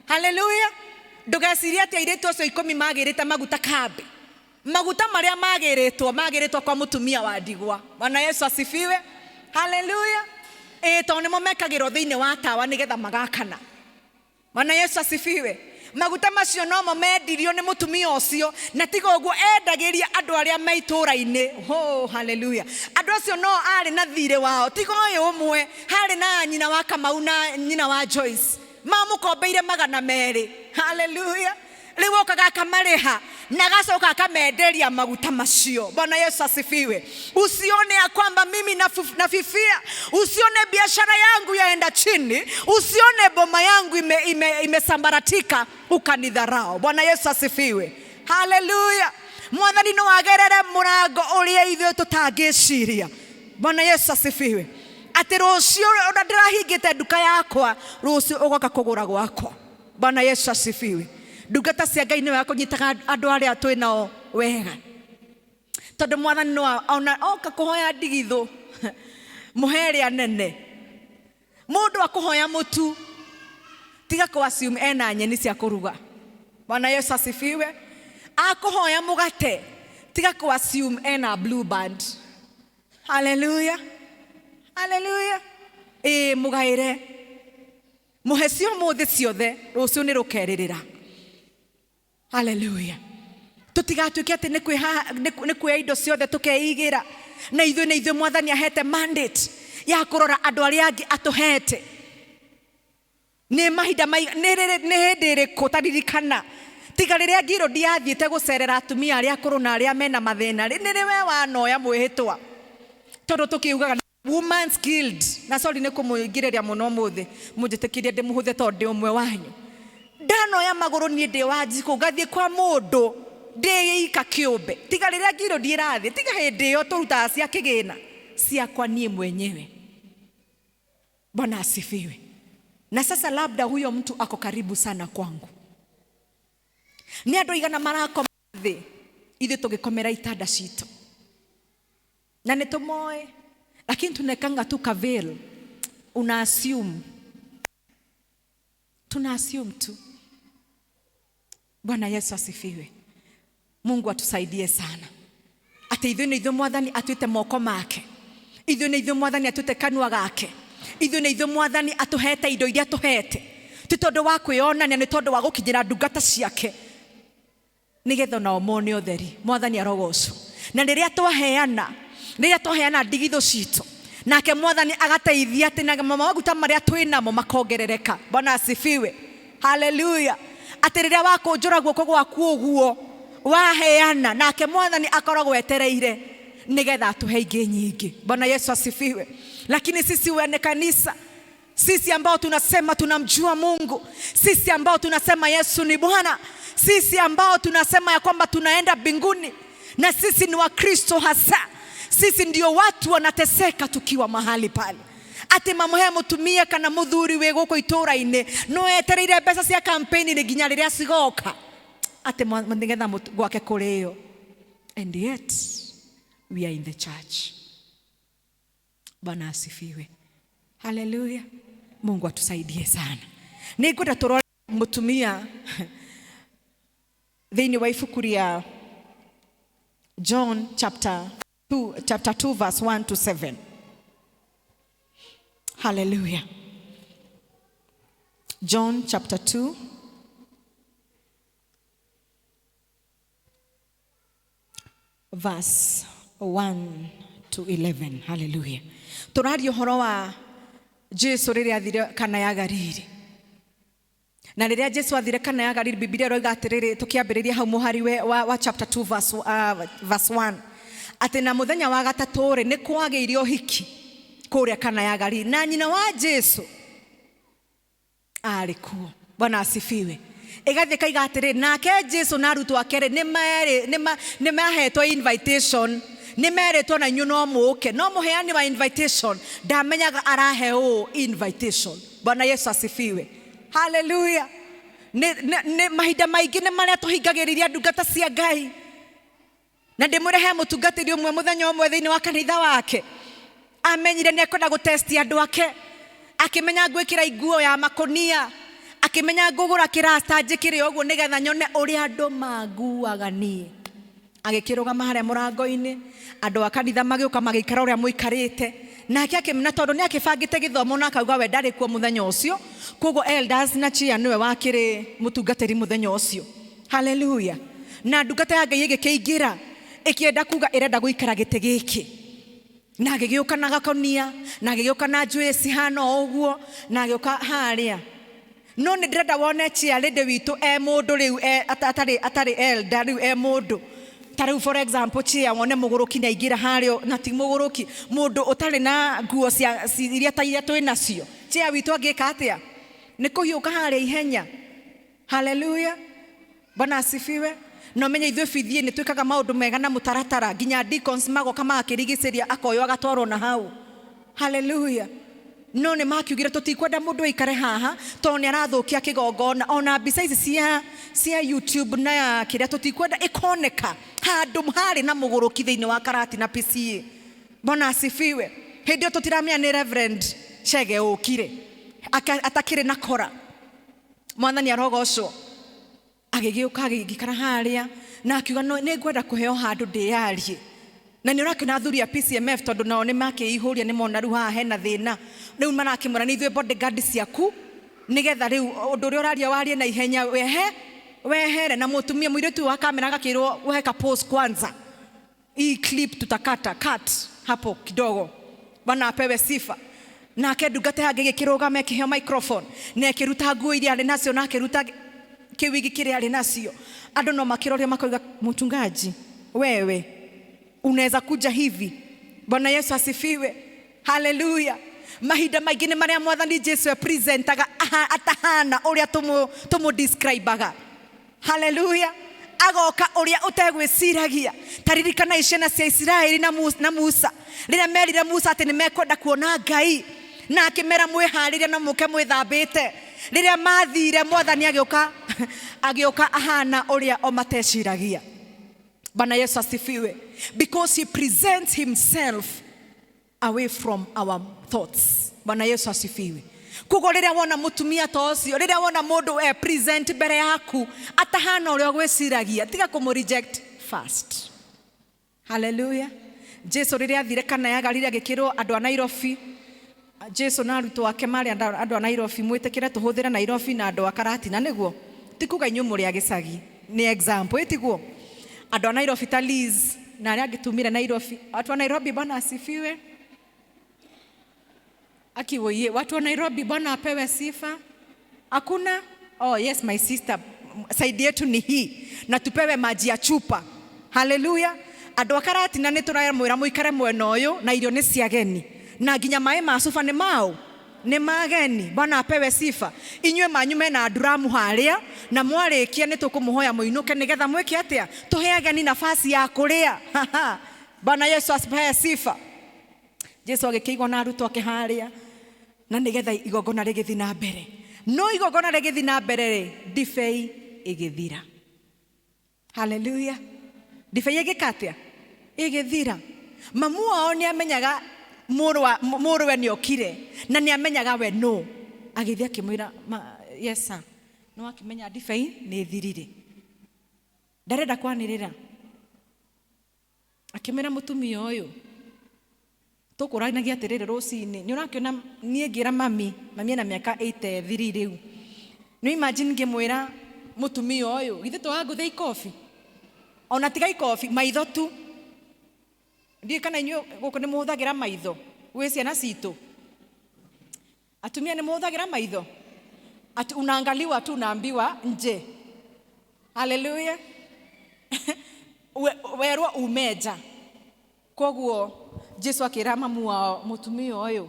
Haleluya. Ndũgecirie atĩ airĩtu acio 10 magĩrĩte maguta kambĩ. Maguta marĩa magĩrĩtwo, magĩrĩtwo kwa mũtumia wa ndigwa. Bwana Yesu asifiwe. Haleluya. Tondũ nĩmo mekagĩrwo thĩinĩ wa tawa nĩgetha magakana. Bwana Yesu asifiwe. Maguta macio nomo mendirio nĩ mũtumia ũcio, na tiga ũguo endagĩria andũ arĩa me itũũra-inĩ. Oh, haleluya. Andũ acio no arĩ na thirĩ wao, tiga ũyũ ũmwe, harĩ na nyina wa Kamau na nyina wa Joyce, mamũkombeire 200. Haleluya. Rĩu okaga akamarĩha Na agacoka akamenderia maguta macio. Bwana Yesu asifiwe. Usione ya kwamba mimi nafifia, usione biashara yangu yaenda chini, usione boma yangu imesambaratika ukanidharau. Bwana Yesu asifiwe. Haleluya. Mwathani no agerere mũrango ũrĩa ithuĩ tũtangĩciria. Bwana Yesu asifiwe. Atĩ rũciũ ona ndĩrahingĩte nduka yakwa, rũciũ ũgoka kũgũra gwakwa. Bwana Yesu asifiwe. Ndungata cia Ngai nĩwe kũnyitaga andũ arĩa twĩ nao wega, tondũ Mwathani no ona oka kũhoya ndigithũ mũhe ĩrĩa nene. Mũndũ akũhoya mũtu, tiga kũ assume ena nyeni cia kũruga. Bwana Yesu asifiwe. Akũhoya mũgate, tiga kũ assume ena Blue Band. Haleluya, haleluya. Ĩĩ, mũgaĩre, mũhe cio mũthĩ ciothe, rũciũ nĩ rũkerĩrĩra. Haleluya. Tũtigatuĩke atĩ nĩ kuoya indo ciothe tũkeigĩra, na ithuĩ nĩ ithuĩ Mwathani ahete mandate ya kũrora andũ arĩa angĩ atũhete. Nĩ mahinda nĩ hĩndĩ ĩrĩkũ taririkana, tiga rĩrĩa ngiro ndiathiĩte gũcerera atumia arĩa akũrũ na arĩa mena mathĩna, nĩ rĩ we wanoya mwĩhĩtwa? Tondũ tũkiugaga Women's Guild, na sorry nĩ kũmũingĩrĩria mũno ũmũthĩ, mũnjĩtĩkĩrie ndĩmũhũthe tondũ ndĩ ũmwe wanyu. Ndanoya magũrũ niĩ ndĩ wa njikũ ngathiĩ kwa mũndũ ndĩ ika kĩũmbe, tiga rĩrĩa ngiro ndiĩrathiĩ, tiga hĩndĩ ĩyo tũrutaga cia kĩgĩna ciakwa niĩ mwenyewe. Bwana asifiwe. Na sasa labda huyo mtu ako karibu sana kwangu. Nĩ andũ aigana marakoma thĩ ithuĩ tũgĩkomera itanda citũ, na nĩ tũmoĩ, lakini tunekanga tu kaveil, una assume, tuna assume tu. Bwana Yesu asifiwe. Mungu atusaidie sana. Atĩ ithuĩ nĩ ithuĩ Mwathani atuĩte moko make, ithuĩ nĩ ithuĩ Mwathani atuĩte kanua gake, ithuĩ nĩ ithuĩ Mwathani atũhete indo iria atũhete, ti tondũ wa kwĩonania, nĩ tondũ wa gũkinyĩra ndungata ciake nĩgetha nao mone ũtheri. Mwathani arogocwo. Na rĩrĩa twaheana ndigithũ citũ, nake Mwathani agateithia atĩ na maguta marĩa twĩ namo makongerereka. Bwana asifiwe. Haleluya. Atĩ rĩrĩa wakũnjũra guoko gwaku ũguo waheana, nake Mwathani akoragwo etereire nĩgetha atũhe ingĩ nyingĩ. Bwana Yesu asifiwe. Lakini sisi wane kanisa, sisi ambao tunasema tunamjua Mungu, sisi ambao tunasema Yesu ni Bwana, sisi ambao tunasema ya kwamba tunaenda mbinguni, na sisi ni Wakristo hasa, sisi ndio watu wanateseka tukiwa mahali pale. Atĩ mamũhe mũtumia kana mũthuri wĩ gũkũ itũũra-inĩ no etereire mbeca cia campaign nĩ nginya rĩrĩa cigoka, atĩ nĩgetha gwake kũrĩo. And yet we are in the church. Bwana asifiwe. Haleluya. Mungu atusaidie sana. Nĩngwenda tũrore mũtumia thĩinĩ wa ibuku rĩa John chapter 2, chapter 2 verse 1 to 7. Hallelujah. John chapter 2 verse 1 to 11. Hallelujah. Tũraria ũhoro wa Jesu rĩrĩa athire Kana ya Galili. Na rĩrĩa Jesu athire Kana ya Galili, Biblia ĩroiga atĩrĩrĩ, tũkĩambĩrĩria hau mũhari wa chapter 2 verse 1, atĩ na mũthenya wa gatatũ rĩ, nĩ kwagĩire ũhiki kũrĩa Kana ya Galili, na nyina wa Jesu arĩ kuo. Bwana asifiwe. Ĩgathiĩ ĩkaiga atĩrĩrĩ, nake Jesu na arutwo ake rĩ, nĩ mahetwo invitation, nĩ merĩtwo na inyuĩ no mũũke, no mũheani wa invitation ndamenyaga arahe ũũ invitation. Bwana Yesu asifiwe. Haleluya. Nĩ mahinda maingĩ nĩ marĩa tũhingagĩrĩria ndungata cia Ngai. Na ndĩmwĩre he mũtungatĩri ũmwe mũthenya ũmwe thĩinĩ wa kanitha wake amenyire nĩ ekwenda gũtesti andũ ake, akĩmenya ngwĩkĩra nguo ya makũnia, akĩmenya ngũgũra kĩrasta njĩkĩre ũguo nĩgetha nyone ũrĩa andũ manguaga niĩ. Agĩkĩrũgama harĩa mũrango-inĩ, andũ a kanitha magĩũka magĩikara ũrĩa mũikarĩte, nake akĩmenya tondũ nĩ akĩbangĩte gĩthomo na akauga we ndarĩ kuo mũthenya ũcio, koguo elders na chia nĩwe wakĩrĩ mũtungatĩri mũthenya ũcio. Haleluya. Na ndungata ya Ngai ĩgĩkĩingĩra ĩkĩenda kuga ĩrenda gũikara gĩtĩ gĩkĩ, na agĩgĩũka na gakonia, na agĩgĩũka na njuĩrĩ cihana o ũguo, na agĩũka harĩa. No nĩ ndĩrenda wone chairlady witũ e mũndũ rĩu atarĩ elder rĩu e mũndũ. Ta rĩu for example chair wone mũgũrũki nĩ aingĩra harĩa na ti mũgũrũki, mũndũ ũtarĩ na nguo cia iria ta iria twĩ nacio. Chair witũ angĩka atĩa? Nĩ kũhiũka harĩa ihenya. Hallelujah. Bwana asifiwe. Na ũmenye ithuĩ BDA nĩ twĩkaga maũndũ mega na mũtaratara, nginya deacons magoka magakĩrigicĩria akoywo agatwarwo na hau. Hallelujah. No nĩ makiugire tũtikwenda mũndũ aikare haha tondũ nĩ arathũkia kĩgongona. Ona mbica ici cia YouTube na ya kĩrĩa tũtikwenda ĩkoneka handũ harĩ na mũgũrũki thĩinĩ wa Karati na PCA. Bwana asifiwe. Hĩndĩ ĩyo tũtiramenya nĩ Reverend Chege ũkire atakĩrĩ na kora. Mwathani arogocwo. Agĩgĩũka agĩikara harĩa na akiuga no nĩ ngwenda kũheo handũ ndĩyarie. Na nĩ ũrakĩona athuri a PCMF tondũ nao nĩ makĩihũria nĩ mona rĩu haha hena thĩna. Rĩu marakĩmwĩra nĩ ithuĩ bodyguard ciaku nĩgetha rĩu ũndũ ũrĩa ũraria warie na ihenya wehere. Na mũtumia mũirĩtu wa kamera agakĩrwo weka pause kwanza. Hii clip tutakata cut hapo kidogo. Bwana apewe sifa. Nake ndungata yake ĩgĩkĩrũgama ĩkĩheo microphone na ĩkĩruta nguo iria arĩ nacio na akĩruta kĩwigi kĩrĩa arĩ nacio. Andũ no makĩroria makoiga, mchungaji wewe unaweza kuja hivi? Bwana Yesu asifiwe. Hallelujah. Mahinda maingĩ nĩ marĩa Mwathani Jesu e-presentaga atahana ũrĩa tũmũ-describe-aga. Hallelujah. Agoka ũrĩa ũtegwĩciragia. Ta ririkana ciana cia Isiraeli na Musa rĩrĩa merire Musa atĩ nĩ mekwenda kuona Ngai, na akĩmera mwĩharĩrie na mũke mwĩthambĩte. Rĩrĩa mathire Mwathani agĩũka ahana ũrĩa o mateciragia. Bwana Yesu asifiwe. Because he presents himself away from our thoughts. Bwana Yesu asifiwe. Koguo rĩrĩa wona mũtumia ta ũcio, rĩrĩa wona mũndũ e present mbere yaku atahana ũrĩa ũgwĩciragia, tiga kũmũ reject fast. Hallelujah. Jesu rĩrĩa athire Kana ya Galili agĩkĩrwo andũ a Nairobi, Jesu na arutwo ake marĩ andũ a Nairobi, mwĩtĩkĩre tũhũthĩre Nairobi na andũ a Karatina nĩguo? Ti kuga inyuĩ mũrĩ a gĩcagi, nĩ example, ĩ tiguo? Andũ a Nairobi ta Liz na arĩa angĩ tumire Nairobi. Watu wa Nairobi, Bwana asifiwe. Akiwoye, watu wa Nairobi, Bwana apewe sifa. Hakuna? Oh yes, my sister, side yetu ni hii. Na tupewe maji ya chupa. Hallelujah. Andũ a Karatina nĩ tũramwĩra mũikare mwena ũyũ na irio nĩ cia ageni. Na nginya maĩ ma cuba nĩ mao? Nĩ mageni. Bwana apewe sifa. Inyuĩ manyu mena nduramu harĩa na mwarĩkia nĩ tũkũmũhoya mũinũke nĩgetha mwĩke atĩa? Tũhe ageni nafasi ya kũrĩa. Bwana Yesu apewe sifa. Jesu agĩkĩigwo na arutwo ake harĩa na nĩgetha igongona rĩgĩthiĩ na mbere. No igongona rĩgĩthiĩ na mbere rĩ, ndibei ĩgĩthira. Hallelujah. Ndibei ĩgĩka atĩa? Ĩgĩthira. Mamu wao nĩ amenyaga mũrũwe nĩ okire na nĩ amenyaga we nũ. Agĩthiĩ akĩmwĩra, yes sir, no akĩmenya ndibei nĩ ĩthirire. Ndarenda kwanĩrĩra. Akĩmwĩra mũtumia ũyũ, tũkũranagia atĩrĩrĩ rũcinĩ, nĩ ũrakĩona niĩ ngĩra mami, mami ena mĩaka 83 rĩu. Nĩ imagine ngĩmwĩra mũtumia ũyũ, githĩ to angũthe ikobi? Ona tiga ikobi, maitho tu. Ndiũĩ kana inyuĩ gũkũ nĩ mũhũthagĩra maitho gwĩ ciana citũ. Atumia nĩ mũhũthagĩra maitho? Ati unaangaliwa tu unaambiwa nje. Hallelujah. Werwo umeja. Koguo Jesu akĩra mamu wao, mũtumia ũyũ,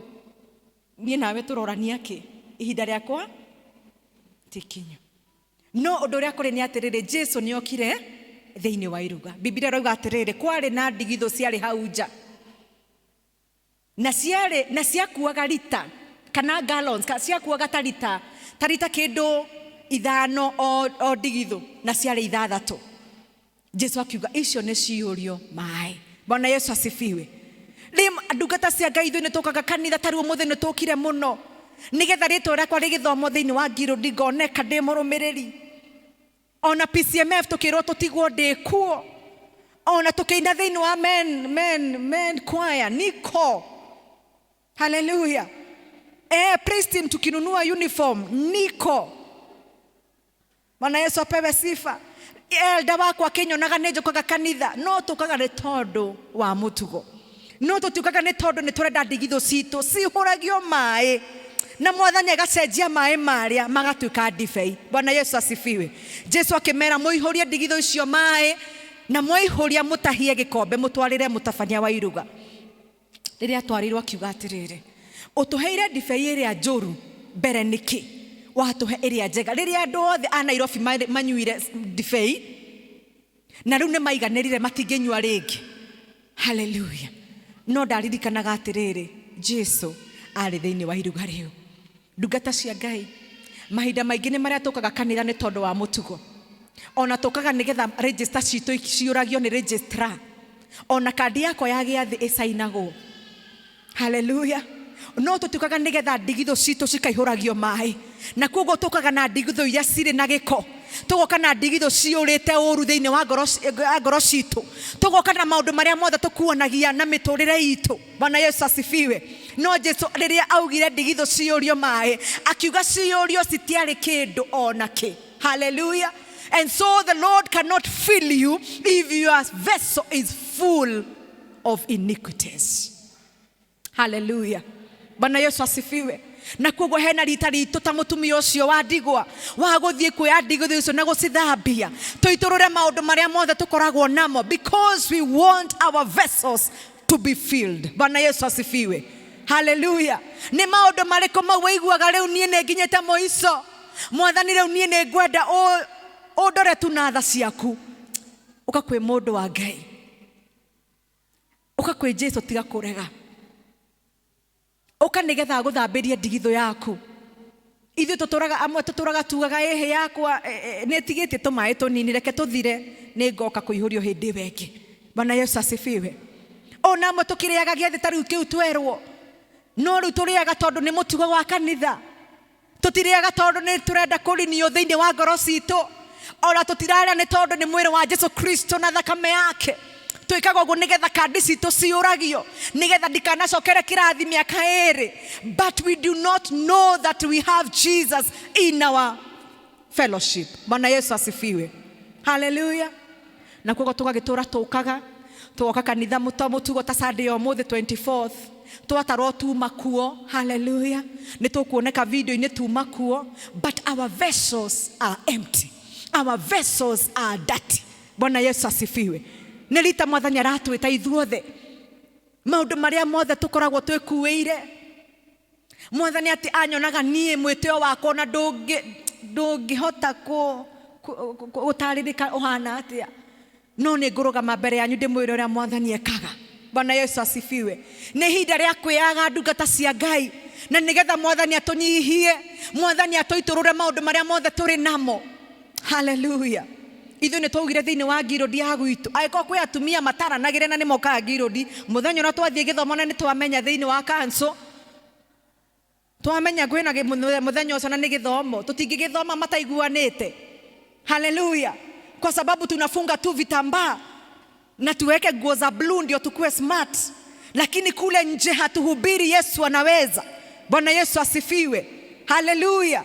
niĩ nawe tũrorania kĩ? Ihinda rĩakwa ti kinyu. No ũndũ ũrĩa kũrĩ nĩ atĩrĩrĩ, Jesu nĩ okire thĩinĩ wa iruga. Biblia ĩrauga atĩrĩrĩ, kwarĩ na ndigithũ ciarĩ hau nja. Na ciarĩ, na ciakuaga lita kana gallons, ciakuaga ta lita, ta lita kĩndũ ithano o ndigithũ, na ciarĩ ithathatũ. Jesu akiuga icio nĩ ciyũrio maĩ. Bwana Yesu asifiwe. Rĩ ndungata cia Ngai ithuĩ nĩ tũkaga kanitha ta rĩu ũmũthĩ nĩ tũkire mũno nĩgetha rĩtwa rĩakwa rĩgĩthomwo thĩinĩ wa ngirũndi ngoneka ndĩ mũrũmĩrĩri. Ona PCMF tũkĩrwo tũtigwo ndĩ kuo. Ona tũkĩina thĩinĩ wa men choir niko. Hallelujah. Praise team tukinunua uniform niko. Bwana Yesu apewe sifa. Elda wakwa akĩnyonaga nĩ njũkaga kanitha, no tũkaga nĩ tondũ wa mũtugo. No tũtiũkaga nĩ tondũ nĩ tũrenda ndigithũ citũ cihũragio maĩ. Na mwathani agacenjia maĩ marĩa magatuĩka ndibei. Bwana Yesu asifiwe. Jesu akĩmera mũihũrie ndigithũ icio maĩ, na mwaihũria mũtahie gĩkombe mũtwarĩre mũtabania wa iruga. Rĩrĩa atwarirwo akiuga atĩrĩrĩ, ũtũheire ndibei ĩrĩa njũru mbere nĩkĩ? Watũhe ĩrĩa njega. Rĩrĩa andũ othe a Nairobi manyuire ndibei na rĩu nĩ maiganĩrire matingĩnyua rĩngĩ. Haleluya. No ndaririkanaga atĩrĩrĩ, Jesu arĩ thĩinĩ wa iruga rĩu. Ndungata cia Ngai, mahinda maingĩ nĩ marĩa tũkaga kanitha nĩ tondũ wa mũtugo. Ona tũkaga nĩgetha register citũ ciũragio nĩ registrar. Ona kandi yakwa ya gĩathĩ ĩcainagwo. Haleluya. No tũtuĩkaga nĩgetha ndigithũ citũ cikaihũragio maĩ, na koguo tũkaga na ndigithũ iria cirĩ na gĩko, tũgoka na ndigithũ ciyũrĩte ũru thĩinĩ wa ngoro citũ, tũgoka na maũndũ marĩa mothe tũkuanagia na mĩtũrĩre itũ. Bwana Yesu asifiwe. No Jesu rĩrĩa augire ndigithũ ciyũrio maĩ, akiuga ciyũrio citiarĩ kĩndũ ona kĩ. Haleluya. And so the Lord cannot fill you if your vessel is full of iniquities. Haleluya. Bwana Yesu asifiwe. Na koguo hena rita ritũ ta mũtumia ũcio wa ndigwa wa gũthiĩ kuoya ndigithũ icio na gũcithambia, tũitũrũre maũndũ marĩa mothe tũkoragwo namo, because we want our vessels to be filled. Bwana Yesu asifiwe. Haleluya. Nĩ maũndũ marĩkũ mau wĩiguaga rĩu niĩ nĩ nginyĩte mũico? Mwathani rĩu niĩ nĩ ngwenda ũndore tu na tha ciaku. Ũka kwĩ mũndũ wa Ngai, ũka kwĩ Jesu, tiga kũrega. Ũka nĩgetha agũthambĩrie ndigithũ yaku. Ithuĩ tũtũraga amwe tũtũraga tugaga ĩhĩ yakwa nĩ ĩtigĩtie tũmaĩ tũnini, reke tũthire, nĩ ngoka kũihũrio hĩndĩ ĩyo ĩngĩ. Bwana Yesu asifiwe. Ona amwe tũkĩrĩaga gĩathĩ ta rĩu kĩu twerwo, no rĩu tũrĩaga tondũ nĩ mũtugo wa kanitha. Tũtirĩaga tondũ nĩ tũrenda kũrinio thĩinĩ wa ngoro citũ. Ona tũtirarĩa nĩ tondũ nĩ mwĩrĩ wa Jesu Kristo na thakame yake. Twĩkaga ũguo nĩgetha kandi citũ ciũragio, nĩgetha ndikanacokere kĩrathi mĩaka ĩrĩ. But we do not know that we have Jesus in our fellowship. Bwana Yesu asifiwe. Haleluya. Na koguo tũgagĩtũra tũkaga, tũgoka kanitha mũtugo ta Sunday ya ũmũthĩ 24th, twatarwo tuma kuo. Haleluya. Nĩ tũkuoneka video-inĩ tuma kuo, but our vessels are empty, our vessels are dirty. Bwana Yesu asifiwe. Nĩ rita mwathani aratwĩta ithuothe, maũndũ marĩa mothe tũkoragwo twĩkuĩire. Mwathani atĩ anyonaga niĩ mwĩtĩo wakwa na ndũngĩhota gũtarĩrĩka ũhana atĩa, no nĩ ngũrũgama mbere yanyu ndĩmwĩre ũrĩa mwathani ekaga. Bwana Yesu asifiwe. Nĩ ihinda rĩa kwĩyaga ndungata cia Ngai, na nĩgetha mwathani atũnyihie, mwathani atũitũrũre maũndũ marĩa mothe tũrĩ namo. Haleluya. Ithuĩ nĩ twaugire thĩinĩ wa ngirũndi ya gwitũ, angĩkorwo kwĩ atumia mataranagĩre na nĩ mokaga ngirũndi, mũthenya ũrĩa twathiĩ gĩthomo na nĩ twamenya thĩinĩ wa council, twamenya kwĩna mũthenya ũcio na nĩ gĩthomo, tũtingĩgĩthoma mataiguanĩte. Haleluya. Kwa sababu tunafunga tu vitambaa na tuweke nguo za blue ndio tukue smart, lakini kule nje hatuhubiri Yesu anaweza. Bwana Yesu asifiwe. Haleluya.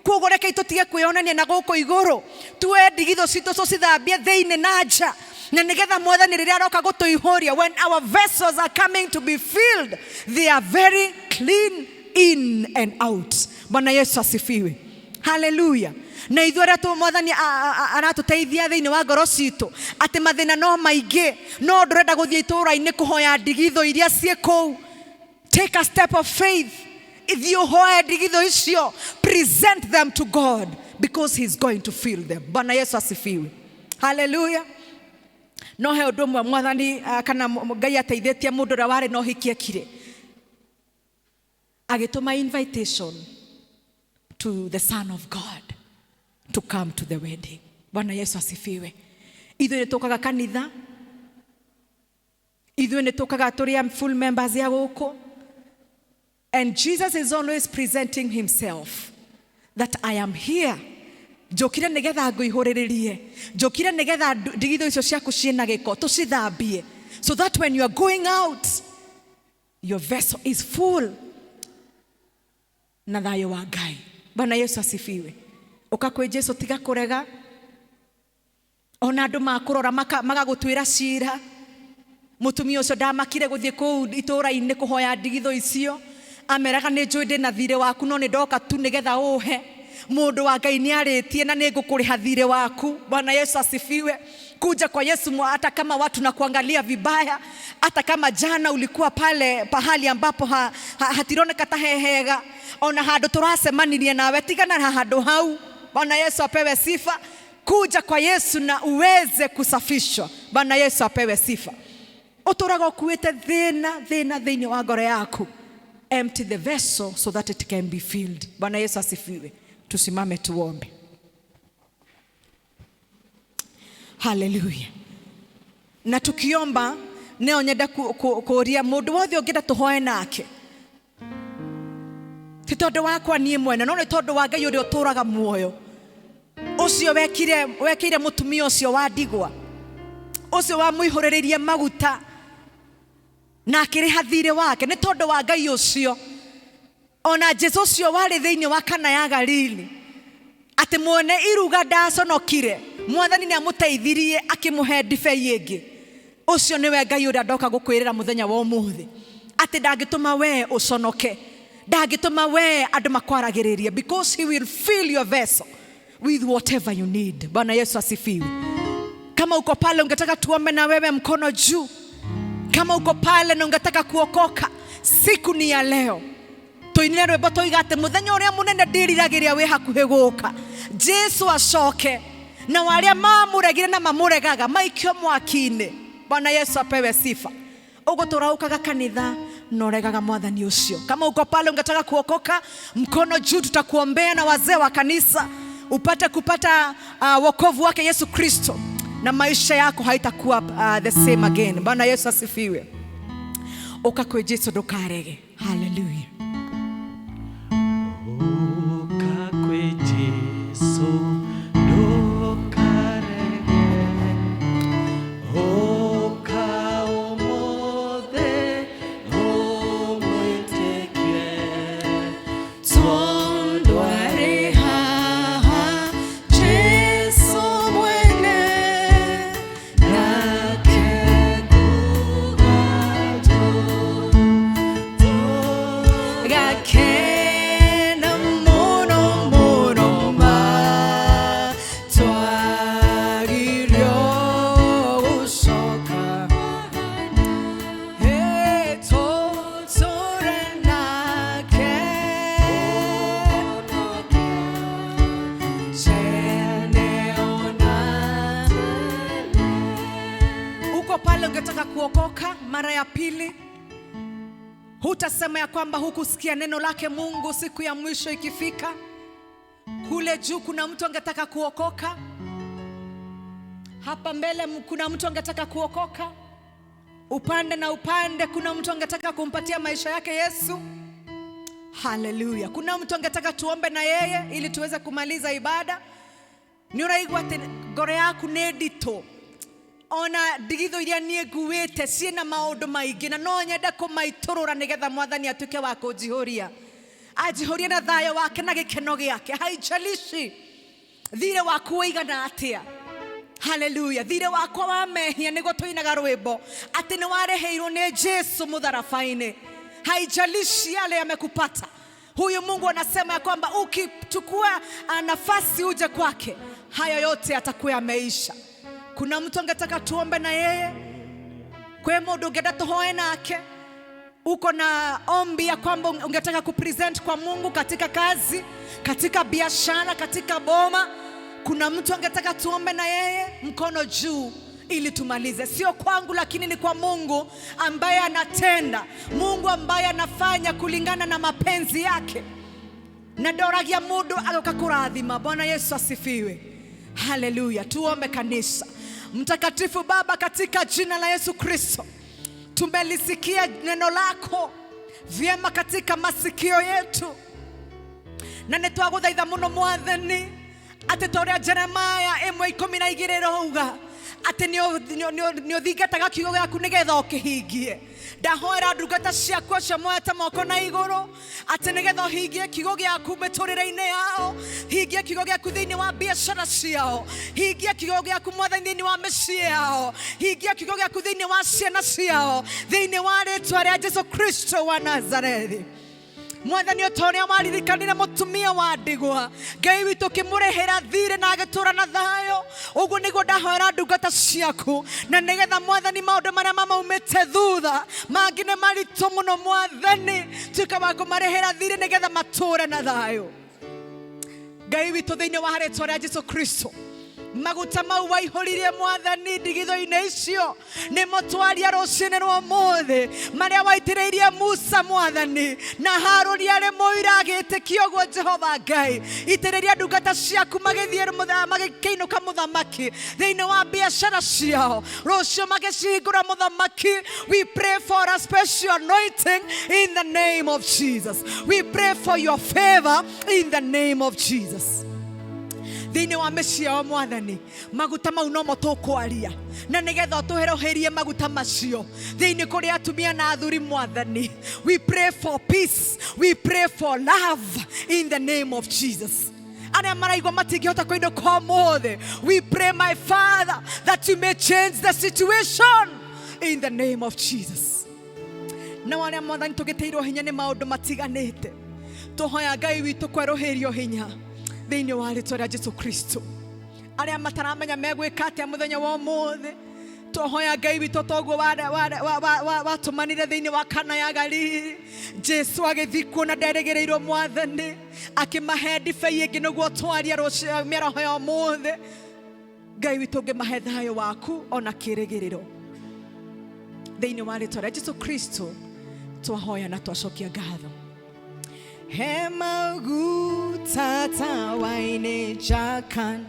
Koguo reke tũtige kwĩonania na gũkũ igũrũ, tuoe ndigithũ citũ tũcithambie thĩinĩ na nja, na nĩgetha mwathani rĩrĩa aroka gũtũihũria, when our vessels are coming to be filled, they are very clean in and out. Bwana Yesu asifiwe. Haleluya. Na ithuĩ arĩa mwathani aratũteithia thĩinĩ wa ngoro citũ, atĩ mathĩna no maingĩ, no ndũrenda gũthiĩ itũũra-inĩ kũhoya ndigithũ iria ciĩ kũu. Take a step of faith. Ithiĩ ũhoe ndigithũ icio, present them to God, because he's going to fill them. Bwana Yesu asifiwe. Haleluya. No he ũndũ ũmwe mwathani, kana Ngai ateithĩtie mũndũ ũrĩa warĩ na ũhiki ekire, agĩtũma invitation to the Son of God to come to the wedding. Bwana Yesu asifiwe. Ithuĩ nĩ tũkaga kanitha, ithuĩ nĩ tũkaga tũrĩ a full members ya gũkũ, and Jesus is always presenting himself that I am here, njũkire nĩgetha ngũihũrĩrĩrie, njũkire nĩgetha ndigithũ icio ciaku ciĩna gĩko tũcithambie, so that when you are going out, your vessel is full na thayũ wa Ngai. Bwana Yesu asifiwe. Ũka kwĩ Jesu, tiga kũrega. Ona andũ makũrora magagũtuĩra cira. Mũtumia ũcio ndamakire gũthiĩ kũu itũũra-inĩ kũhoya ndigithũ icio. Ameraga nĩ njũĩ ndĩna thirĩ waku no nĩ ndoka tu nĩgetha ũhe. Mũndũ wa Ngai nĩ arĩtie na nĩ ngũkũrĩha thirĩ waku. Bwana Yesu asifiwe. Kuja kwa Yesu hata kama watu na kuangalia vibaya, hata kama jana ulikuwa pale pahali ambapo hatironeka ta hehega, ona handu turacemanirie nawe, tigana na handu hau. Bwana Yesu apewe sifa. Kuja kwa Yesu na uweze kusafishwa. Bwana Yesu apewe sifa. Uturaga ukuite thina thina thiini wa ngoro yaku. Empty the vessel so that it can be filled. Bwana Yesu asifiwe. Tusimame tuombe. Haleluya. Na tukiomba neo nyenda kuria mundu wothe ũngĩenda tũhoe nake, ti tondũ wakwa niĩ mwene, no nĩ tondũ wa Ngai ũrĩa ũtũraga muoyo, ũcio wekire mũtumia ũcio wa ndigwa, ũcio wamũihũrĩrĩirie maguta na akĩrĩha thirĩ wake, nĩ tondũ wa Ngai ũcio. Ona Jesu ũcio warĩ thĩinĩ wa Kana ya Galili, atĩ mwene iruga ndaconokire, mwathani nĩ amũteithirie akĩmũhe ndibei ĩngĩ. Ũcio nĩwe Ngai ũrĩa ndoka gũkwĩrĩra mũthenya wa ũmũthĩ, atĩ ndangĩtũma we ũconoke, ndangĩtũma we andũ makwaragĩrĩrie, because he will fill your vessel with whatever you need. Bwana Yesu asifiwe. Kama uko pale ungetaka tuombe na wewe, mkono juu. Kama uko pale na ungetaka kuokoka, siku ni ya leo. Tuinire rwĩmbo tuiga atĩ mũthenya ũrĩa mũnene ndĩriragĩria wĩ hakuhĩ gũka, Jesu acoke, na arĩa mamũregire na mamũregaga maikio mwaki-inĩ. Bwana Yesu apewe sifa. Ũgũtũra ũkaga kanitha na ũregaga mwathani ũcio. Kama uko pale ungetaka kuokoka, mkono juu, tutakuombea na wazee wa kanisa upate kupata wokovu wake Yesu Kristo, na maisha yako haitakuwa the same again. Bwana Yesu asifiwe. Ũka kwĩ Jesu ndũkarege. Haleluya. Ũka kwĩ Jesu ndũkarege, ũka ũmũthĩ ũmwĩtĩkie, Tondũ arĩ haha Jesu mwene, nake gakena mũno mũno ma twagirio gũcoka. Hey, tũtũre nake tene ona. Uko pale ungetaka kuokoka mara ya pili, hutasema ya kwamba hukusikia neno lake Mungu siku ya mwisho ikifika. Kule juu kuna mtu angetaka kuokoka, hapa mbele kuna mtu angetaka kuokoka, upande na upande kuna mtu angetaka kumpatia maisha yake Yesu. Haleluya. Kuna mtu angetaka tuombe na yeye ili tuweze kumaliza ibada. Nĩ ũraigua atĩ ngoro yaku nĩ nditũ, ona ndigithũ iria niĩ nguĩte ciĩna maũndũ maingĩ na no nyende kũmaitũrũra nĩgetha mwathani atuĩke wa kũnjihũria, anjihũrie na thayũ wake na gĩkeno gĩake. Haijalishi thirĩ waku ũigana atĩa. Haleluya. Thirĩ wakwa wa mehia nĩguo tũinaga rwĩmbo atĩ nĩ warĩhĩirwo nĩ Jesu mũtharaba-inĩ. Haijalishi yale yamekupata, huyu Mungu anasema ya kwamba ukichukua nafasi uje kwake, haya yote yatakuwa yameisha. Kuna mtu angetaka tuombe na yeye? Kwĩ mũndũ ũngĩenda tũhoe nake? Uko na ombi ya kwamba ungetaka kupresent kwa Mungu katika kazi, katika biashara, katika boma? Kuna mtu angetaka tuombe na yeye? Mkono juu ili tumalize. Sio kwangu, lakini ni kwa Mungu ambaye anatenda, Mungu ambaye anafanya kulingana na mapenzi yake, na ndoragia mundu agoka kurathima. Bwana Yesu asifiwe. Haleluya. Tuombe kanisa. Mtakatifu Baba, katika jina la Yesu Kristo, tumelisikia neno lako vyema katika masikio yetu, na nĩ twagũthaitha mũno mwathani atĩ ta ũrĩa Jeremaya 1:12 ĩrauga atĩ nĩ ũthingataga kiugo gĩaku nĩgetha ũkĩhingie. Ndahoera ndungata ciaku acio moete moko na igũrũ atĩ nĩgetha ũhingie kiugo gĩaku mĩtũrĩre-inĩ yao, hingie kiugo gĩaku thĩinĩ wa biacara ciao, hingia kiugo gĩaku mwathani thĩinĩ wa mĩciĩ yao, hingia kiugo gĩaku thĩinĩ wa ciana ciao, thĩinĩ wa rĩtwa rĩa Jesu Kristo wa Nazarethi. Mwathani, o ta ũrĩa waririkanire mũtumia wa ndigwa, Ngai witũ, ũkĩmũrĩhĩra thirĩ na agĩtũũra na thayũ, ũguo nĩguo ndahoera ndungata ciaku, na nĩgetha Mwathani, maũndũ marĩa mamaumĩte thutha mangĩ nĩ maritũ mũno, Mwathani, tuĩka wa kũmarĩhĩra thirĩ nĩgetha matũũre na thayũ. Ngai witũ, thĩinĩ wa rĩtwa rĩa Jesu Kristo, maguta mau waihũririe, Mwathani, ndigithũ-inĩ icio nĩmo twaria rũcinĩ rwa ũmũthĩ, marĩa waitĩrĩirie Musa, Mwathani, na Harũni arĩ mũira agĩtĩkia ũguo. Jehova Ngai, itĩrĩria ndungata ciaku magĩthiĩ magĩkĩinũka, mũthamaki, thĩinĩ wa biacara ciao rũciũ magĩcihingũra. Mũthamaki, we pray for a special anointing in the name of Jesus. We pray for your favor in the name of Jesus. Thĩinĩ wa mĩciĩ yao, Mwathani, maguta mau nomo tũkwaria, na nĩgetha ũtũheroherie maguta macio thĩinĩ kũrĩ atumia na athuri. Mwathani, we pray for peace, we pray for love in the name of Jesus. Arĩa maraigua matingĩhota kũinũka ũmũthĩ, we pray, my Father, that you may change the situation in the name of Jesus. Na arĩa, Mwathani, tũgĩtĩirwo hinya nĩ maũndũ matiganĩte, tũhoya Ngai witũ kwerũhĩrio hinya thĩinĩ wa rĩtwa rĩa Jesu Kristo. Arĩa mataramenya megwĩka atĩa mũthenya wa ũmũthĩ, tũhoya Ngai witũ, toguo watũmanire thĩinĩ wa Kana ya Galili, Jesu agĩthikwo na nderĩgĩrĩirwo, Mwathani, akĩmahe ndibei ĩngĩ, nĩguo twaria rũciũ mĩaraho ya ũmũthĩ. Ngai witũ, ũngĩmahe thayũ waku ona kĩrĩgĩrĩro thĩinĩ wa rĩtwa rĩa Jesu Kristo twahoya na twacokia ngatho. He maguta tawa-inĩ njakan.